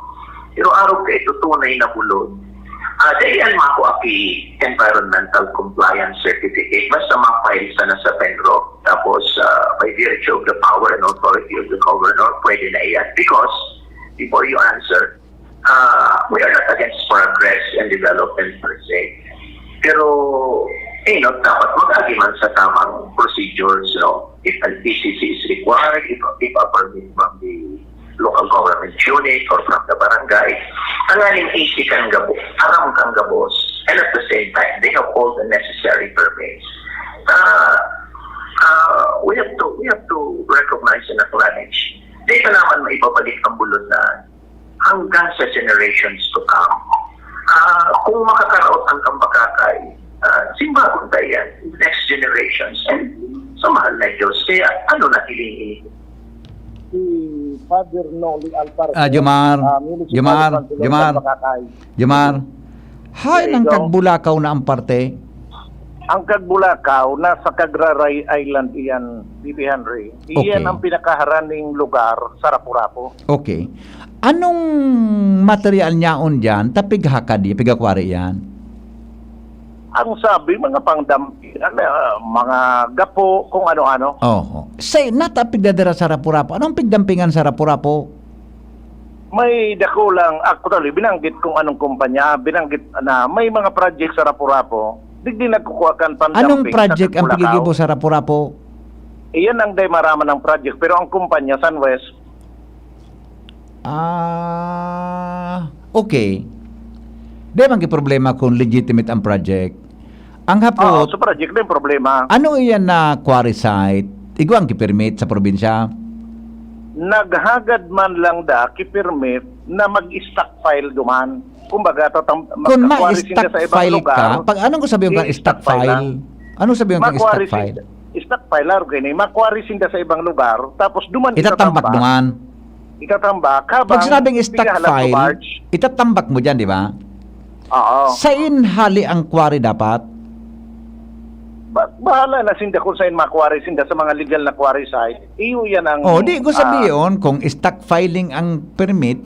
Pero arog ka ito tunay na bulod. Ah, dahil yan mako aki environmental compliance certificate, basta ma-file sana sa PENRO. Tapos, ah, by virtue of the power and authority of the governor, pwede na iyan. Because, before you answer, Ah, we are not against progress and development per se. Pero, eh, no, dapat mag-agi man sa tamang procedures, no? If an E C C is required, if, if a permit from the local government unit or from the barangay, tanganing easy kan gabo, aram kan gabos, and at the same time, they have all the necessary permits. Ah, ah, we have to, we have to recognize and acknowledge. Di pa naman maibabalik ang bulod na hanggang sa generations to come. Ah, kung makakaraot ang kambakakay, ah, simbagon ta yan, next generations, and sa mahal na Diyos. Kaya ano na hiling ini? Si Father Noli Alparco, Ah, Jomar, ah, Municipal Jomar, Councilor Jomar, Kambakakay. Jomar, hain There you ang go. Kagbulakaw na ang parte? Ang Kagbulakaw, nasa Cagraray Island iyan, Bibi Henry. Iyan Okay. ang pinakaharan ning lugar sa Rapu-Rapu. Okay. Anong material nyaon diyan ta pighakad, pigakwari iyan? Ang sabi, mga pangdampigan, ah, mga gapo, kung ano-ano. Oho. Say, nata pigdadara sa Rapu-Rapu. Anong pigdampingan sa Rapu-Rapu? May dakulang, actually, binanggit kung anong kumpanya, binanggit na may mga project sa Rapu-Rapu. Digdi nagkukuha kan pangdamping Anong sa project ang Kagbulakaw. Pigigibo sa Rapu-Rapu? Iyan ang day maraman ng project, pero ang kumpanya, Sunwest. Ah, okay. Di man ki problema kung legitimate ang project. Ang Oo, hapot, sa project na yung problema. Ano iyan na quarry site? Igwa ang ki-permit sa probinsya? Naghagad man lang da ki-permit na mag-stockpile duman. Kumbaga, tatam-, Kung magka-quarry sinda sa ibang ma-stockpile lugar, ka, pag anong ko sabihin ka, i-stockpile stockpile? Lang. Anong sabihin ka, Makuwari stockpile? Sinda, stockpile, laro kayo na, makuwari sinda sa ibang lugar, tapos duman Itatambak itatambak. Duman. Itatambak, habang Pag sinabing pigahalag ko stockpile, barge. Itatambak mo dyan, di ba? Oo. Sain hali ang quarry dapat? Ba-, bahala na sinda kung sain makuwari sinda sa mga legal na quarry site. Iyo yan ang, Oh, di ko ah, sabihin kung stockpiling ang permit,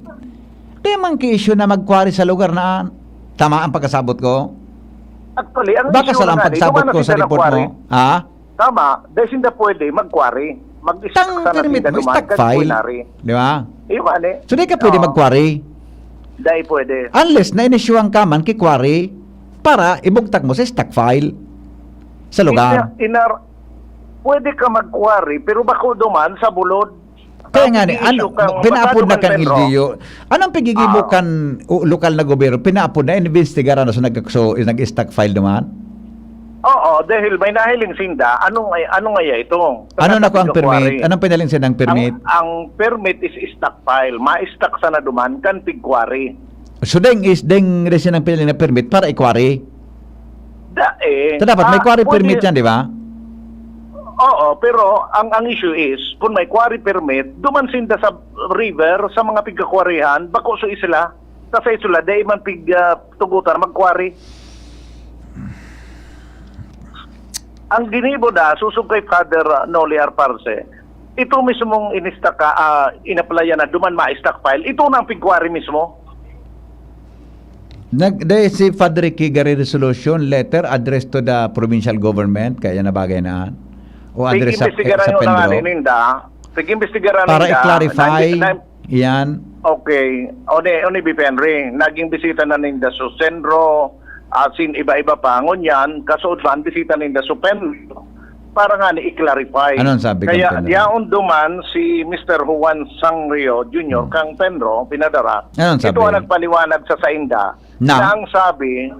di man ki-issue na mag-quarry sa lugar na, tama ang pagkasabot ko? Actually, ang Baka issue sala ang nga, di pagsabot naman ko na sa sila report mo. Quarry. Ha? Tama, dahil sinda pwede mag-quarry. Mag-stock Tang sana permit sinda mo, duman, stock kan file. Kuwinari. Di ba? Iyo nga, ni. So, di ka pwede Oo. Mag-quarry? Dahil pwede. Unless na-inisyuhan ka man ki-quarry para ibugtak mo sa stock file sa lugar. Ina-, inar-, pwede ka mag-quarry, pero bako duman sa bulod. Kaya nga ni, Ang ano, issue kang pinaapod pasado na kan kan Pedro. L G U. Anong pigigibo Ah. kan, o, lokal na gobyerno? Pinaapod na, inimbestigaran na sa nag-, so, nag-stockpile naman? Oo, dahil may nahiling sinda. Ano nga, ano nga ito? Ano na ko ang Sa permit? Quarry. Anong pinaling sinang permit? Ang, ang permit is stockpile. Ma-stock sana duman kan pig-quarry. So, deng is, deng resin ang pinaling na permit para i-quarry? Da, eh. So, dapat may Ah, quarry pwede. Permit yan, di ba? Oo, pero ang, ang issue is, kung may quarry permit, duman sinda sa river, sa mga pigkakwarihan, bako sa isla, sa, sa isla, dai man pig, ah, tugutan, mag-quarry. Ang ginibo na, susog kay Father, ah, Noli Arparse, ito mismong inistaka, ah, inaplayan na duman ma-stockpile, ito na ang pig-quarry mismo. Nag-, dahil si Father Ricky Gary resolution, letter addressed to the provincial government, kaya na bagay na. O address sa, Pag-imbestigaran sa nyo na nga Pedro. Ni Ninda, pag-imbestigaran Para ninda, i-clarify, nag-, nag-, yan. Okay. O ni, o ni B P Henry, naging bisita na ninda sa Senro, asin iba-iba pa. Ngunyan, kasunod pa ang bisita ninda sa Penro para nga ni i-clarify. Ano ang sabi kang Kaya Penro? Yaon duman si Mister Juan Sangrio Junior Hmm. kang Penro, pinadara. Ano ang sabi? Ito ang nagpaliwanag sa sainda Na? Na ang sabi,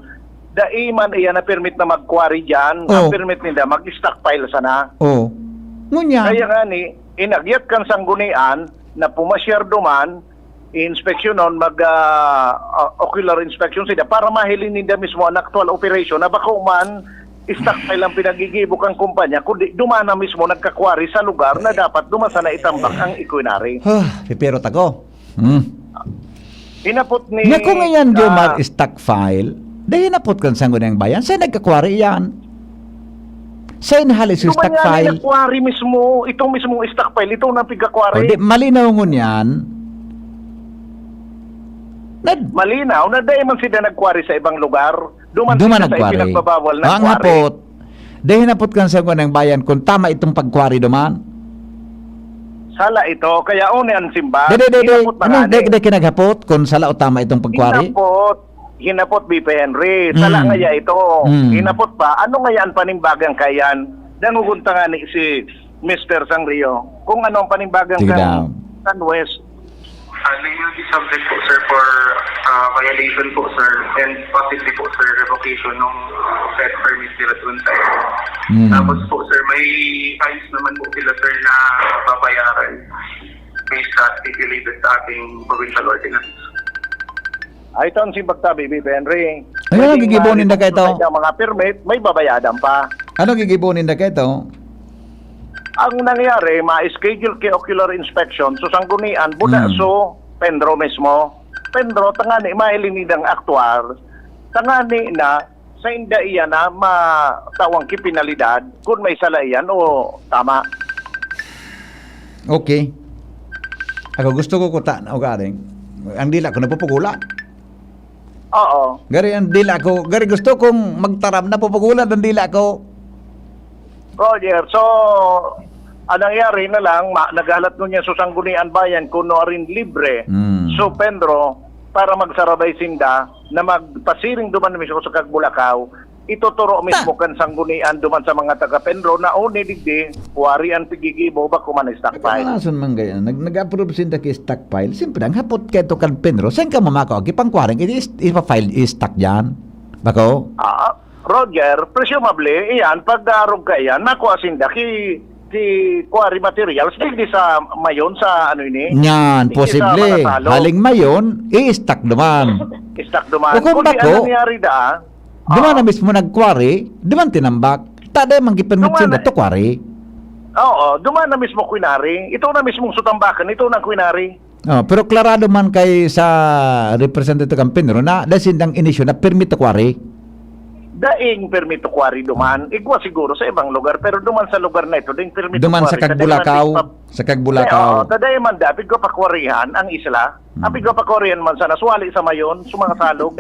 dai man iyan na permit na mag-quarry dyan. Ang Oh. Permit ninda, mag-stockpile sana. Oh. Ngunyan. Kaya nga ni, inagyat kan sanggunian na pumasyar duman, inspeksyonon, mag, ah, ah, ocular inspection sila para mahiling ninda mismo ang actual operation na bako man stockpile ang pinagigibo kan kumpanya, kundi duman na mismo nagka-quarry sa lugar na dapat duman sana itambak ang equinary. Ah, pipirot ako. Hmm. Hinapot ni, Nga kung iyan, ah, Jomar, stockpile, di hinapot kan Sangguniang Bayan, sa nagka-quarry yan. Sa inhalis yung Duman nga stockpile. Nila quarry mismo, itong mismong stockpile, ito na pigka-quarry. O, di, malinaw ngunyan. Nad- Malinaw na dahil man sila nag-quarry sa ibang lugar, duman Duman sila sa nag-quarry. Ipinagbabawal na Ang quarry. Hapot, di hinapot kan Sangguniang Bayan kung tama itong pag-quarry duman. Sala ito, kaya uni an simbag. Dede, dede, hinapot na ano, ngani. Dede, dede, kinaghapot kung sala o tama itong pagkwari? Hinapot, hinapot, B P Henry. Sala mm. Ngaya ito. Mm. Hinapot pa, ano ngaya ang panimbagang kayan? Dangugon ta ngani si Mister Sangrio. Kung ano ang panimbagang kan, kan West. Ano yun, subject po, sir, for uh, violation po, sir, and possibly po, sir, revocation ng said permit nila doon, sir. Mm. Tapos po, sir, may fines naman po sila, sir, na babayaran based sa stipulated sa ating provincial ordinance. Ay, ito ang simbag ta, B P Henry. Ay, ano gigibo ninda kaito? Mga permit, may babayadan pa. Ano gigibo ninda kaito? Ang nangyari, ma-schedule kay ocular inspection, so Sanggunian, buda so Pendro mismo. Pendro, tangani, mahiling nindang aktuar. Tangani na, sa inda iyan na matawang kipinalidad, kung may sala iyan o tama. Okay. Ako gusto ko kuta na ugaring. Ang dila ko napupugula. Oo. Gari ang dila ko, gari gusto kong magtaram, napupugula ang dila ko. Roger, so, ang nangyari na lang, ma- naghalat nun niya sa Sanggunian Bayan, kuno arin libre. Mm. So, Pendro, para magsarabay sinda, na magpasiring duman mismo sa Kagbulakaw, ituturo mismo kan Sanggunian duman sa mga taga Pendro na uni digdi, wari ang pigigibo, bako man stockpile. Ano man gaya? Nag- nag-approve sinda ki stockpile. Siyempre, ang hapot kaito kan Pendro, saan ka mamako? Agi pang kwaring, i- i-file i-stock dyan? Bako? Ah, Roger, presumably, iyan, pag-aarog ka iyan, nakuha sinda ki, ki quarry materials, digdi sa Mayon, sa ano ini? Yan, digdi sa posible. Manasalog. Haling Mayon, i-stock duman. I-stock duman. O kung kundi bako, ang nangyari da, duman na mismo nag-quarry, duman tinambak. Tada mang gipermit sinda to quarry. Oo, duman na mismo kwinari. Ito na mismong sutambakan, ito na kwinari. Oh, pero klarado man kay sa representative kan Pendro na dai sindang inisyu na permit to quarry. Daing permit to quarry duman. Igwa siguro sa ibang lugar, pero duman sa lugar na ito, daing permit to quarry. Duman sa Kagbulakaw, sa Kagbulakaw. Oo, ta dai man dapit ko pakwarihan ang isla. Hmm. Apig ko pakwarihan man sana, suwali sa Mayon, sa mga salog.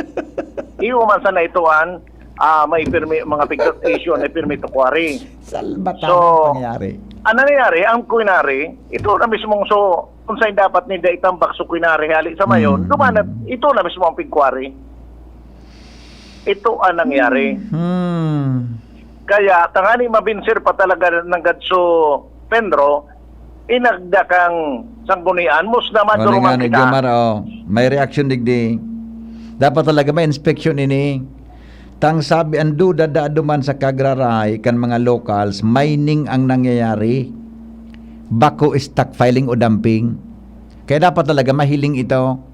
Iyo man sana ito an, ah, may permi-, mga pigdot issue na permit to quarry. Salbatan so, ang pangyayari. Ang nangyayari, ang kuinari, ito na mismong so, kung saan dapat ninda itambak so kuinari hali sa Mayon, mm, duman na, ito na mismo ang pigkwari. Ito ang nangyari. Hmm. Kaya, tangani mabinsir pa talaga nanggad so Pendro, inagda kang Sanggunian, mus na madurungan kita. Jomar, oh, may reaksyon digdi. Dapat talaga may inspeksyon ini. Tang sabi ang duda da duman sa kagraray kan mga locals, mining ang nangyayari. Bako stockpiling o dumping. Kaya dapat talaga mahiling ito.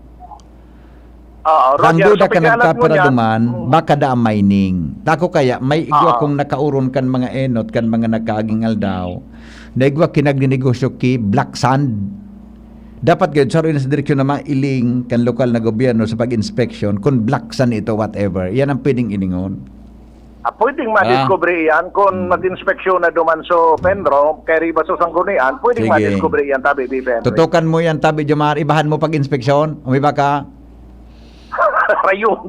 Oo, Roger, ang duda so ka nagkapira duman, mm, baka da mining. Tako kaya, may igwa akong nakauron kan mga enot, kan mga nagkaaging aldaw. Naigwa kinagninegosyo ki black sand. Dapat gayud, saro na sa direksyon na mailing kan lokal na gobyerno sa pag-inspeksyon kung black sand ito, whatever. Yan ang pwedeng ilingon. Ah, pwedeng madiskubre iyan kung mag-inspeksyon na duman so Pendro, kay riba so Sanggunian, pwedeng madiskubre iyan, tabi, B P M. Tutukan mo yan, tabi, Jomar. Ibahan mo pag-inspeksyon. Umiba ka. Rayon.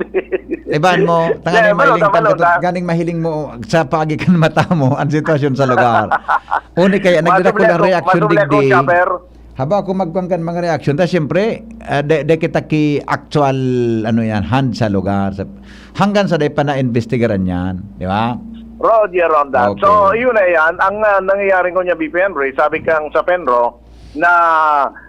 Ibahan mo. Tanganing mahiling ka, ganing mahiling mo sa paagi kan mata mo ang sitwasyon sa lugar. Uni kaya, nagdadakul ang reaksyon digdi. Haba ako magkuhan kan mga reaksyon. Ta siyempre, ah, de, de kita ki actual, ano yan, hand sa lugar. Sa, hanggang sa day pa na-investigaran yan. Di ba? Roger Ronda. Okay. So, yun na yan. Ang, ah, nangyayari ko niya, B P Henry, sabi kang sa Pendro, na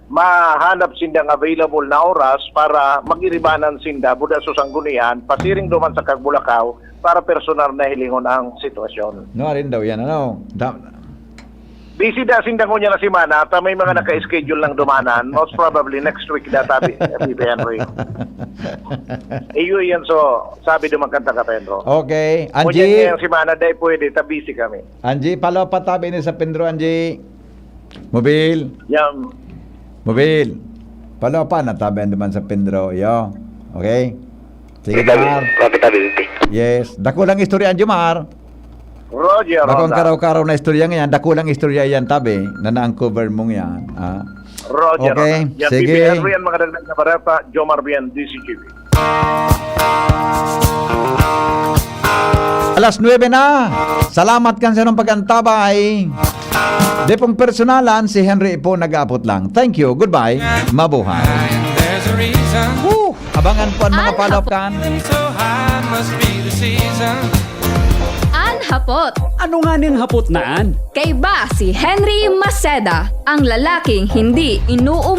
mahanap sindang available na oras para mag-iribanan sinda, buda sa Sanggunian, pasiring duman sa Kagbulakaw, para personal na hilingon ang sitwasyon. No, arin daw yan, ano? Da- Busy da sinda ngunyan na semana, ta may mga naka-schedule lang dumanan. Most probably next week da, tabi, B P Henry. Iyo yan, so, sabi duman kan taga Pendro. Okay. Ngunyan Angie? Ngayong semana, dai pwede, ta busy kami. Angie, follow pa tabi ni sa Pendro, Angie. Mobil. Yan. Mobil. Follow pa, natabi ang duman sa Pendro, iyo. Okay? Sige, Jomar. Tabi, tabi, tabi. Yes. Dakulang istorya, Jomar. Roger, Bakong Ronda. Karaw-karaw na istorya ngayon, dakulang istorya yan, tabi, na na-uncover mong yan. Ah. Roger, okay, Ronda. Yan, sige. P P R yan, mga dagdag na barata, Jomar Bian, D C G B. Alas nuebe na. Salamat kan sa inyong pag-antabay. Di pong personalan, si Henry Ipo nag-aapot lang. Thank you. Goodbye. Mabuhay. There's a reason. Woo! Abangan po ang mga Ang follow-up hapon. kan. So high must be the season. An hapot. Ano nga ning hapot na an? Kaiba si Henry Maceda, ang lalaking hindi inuuma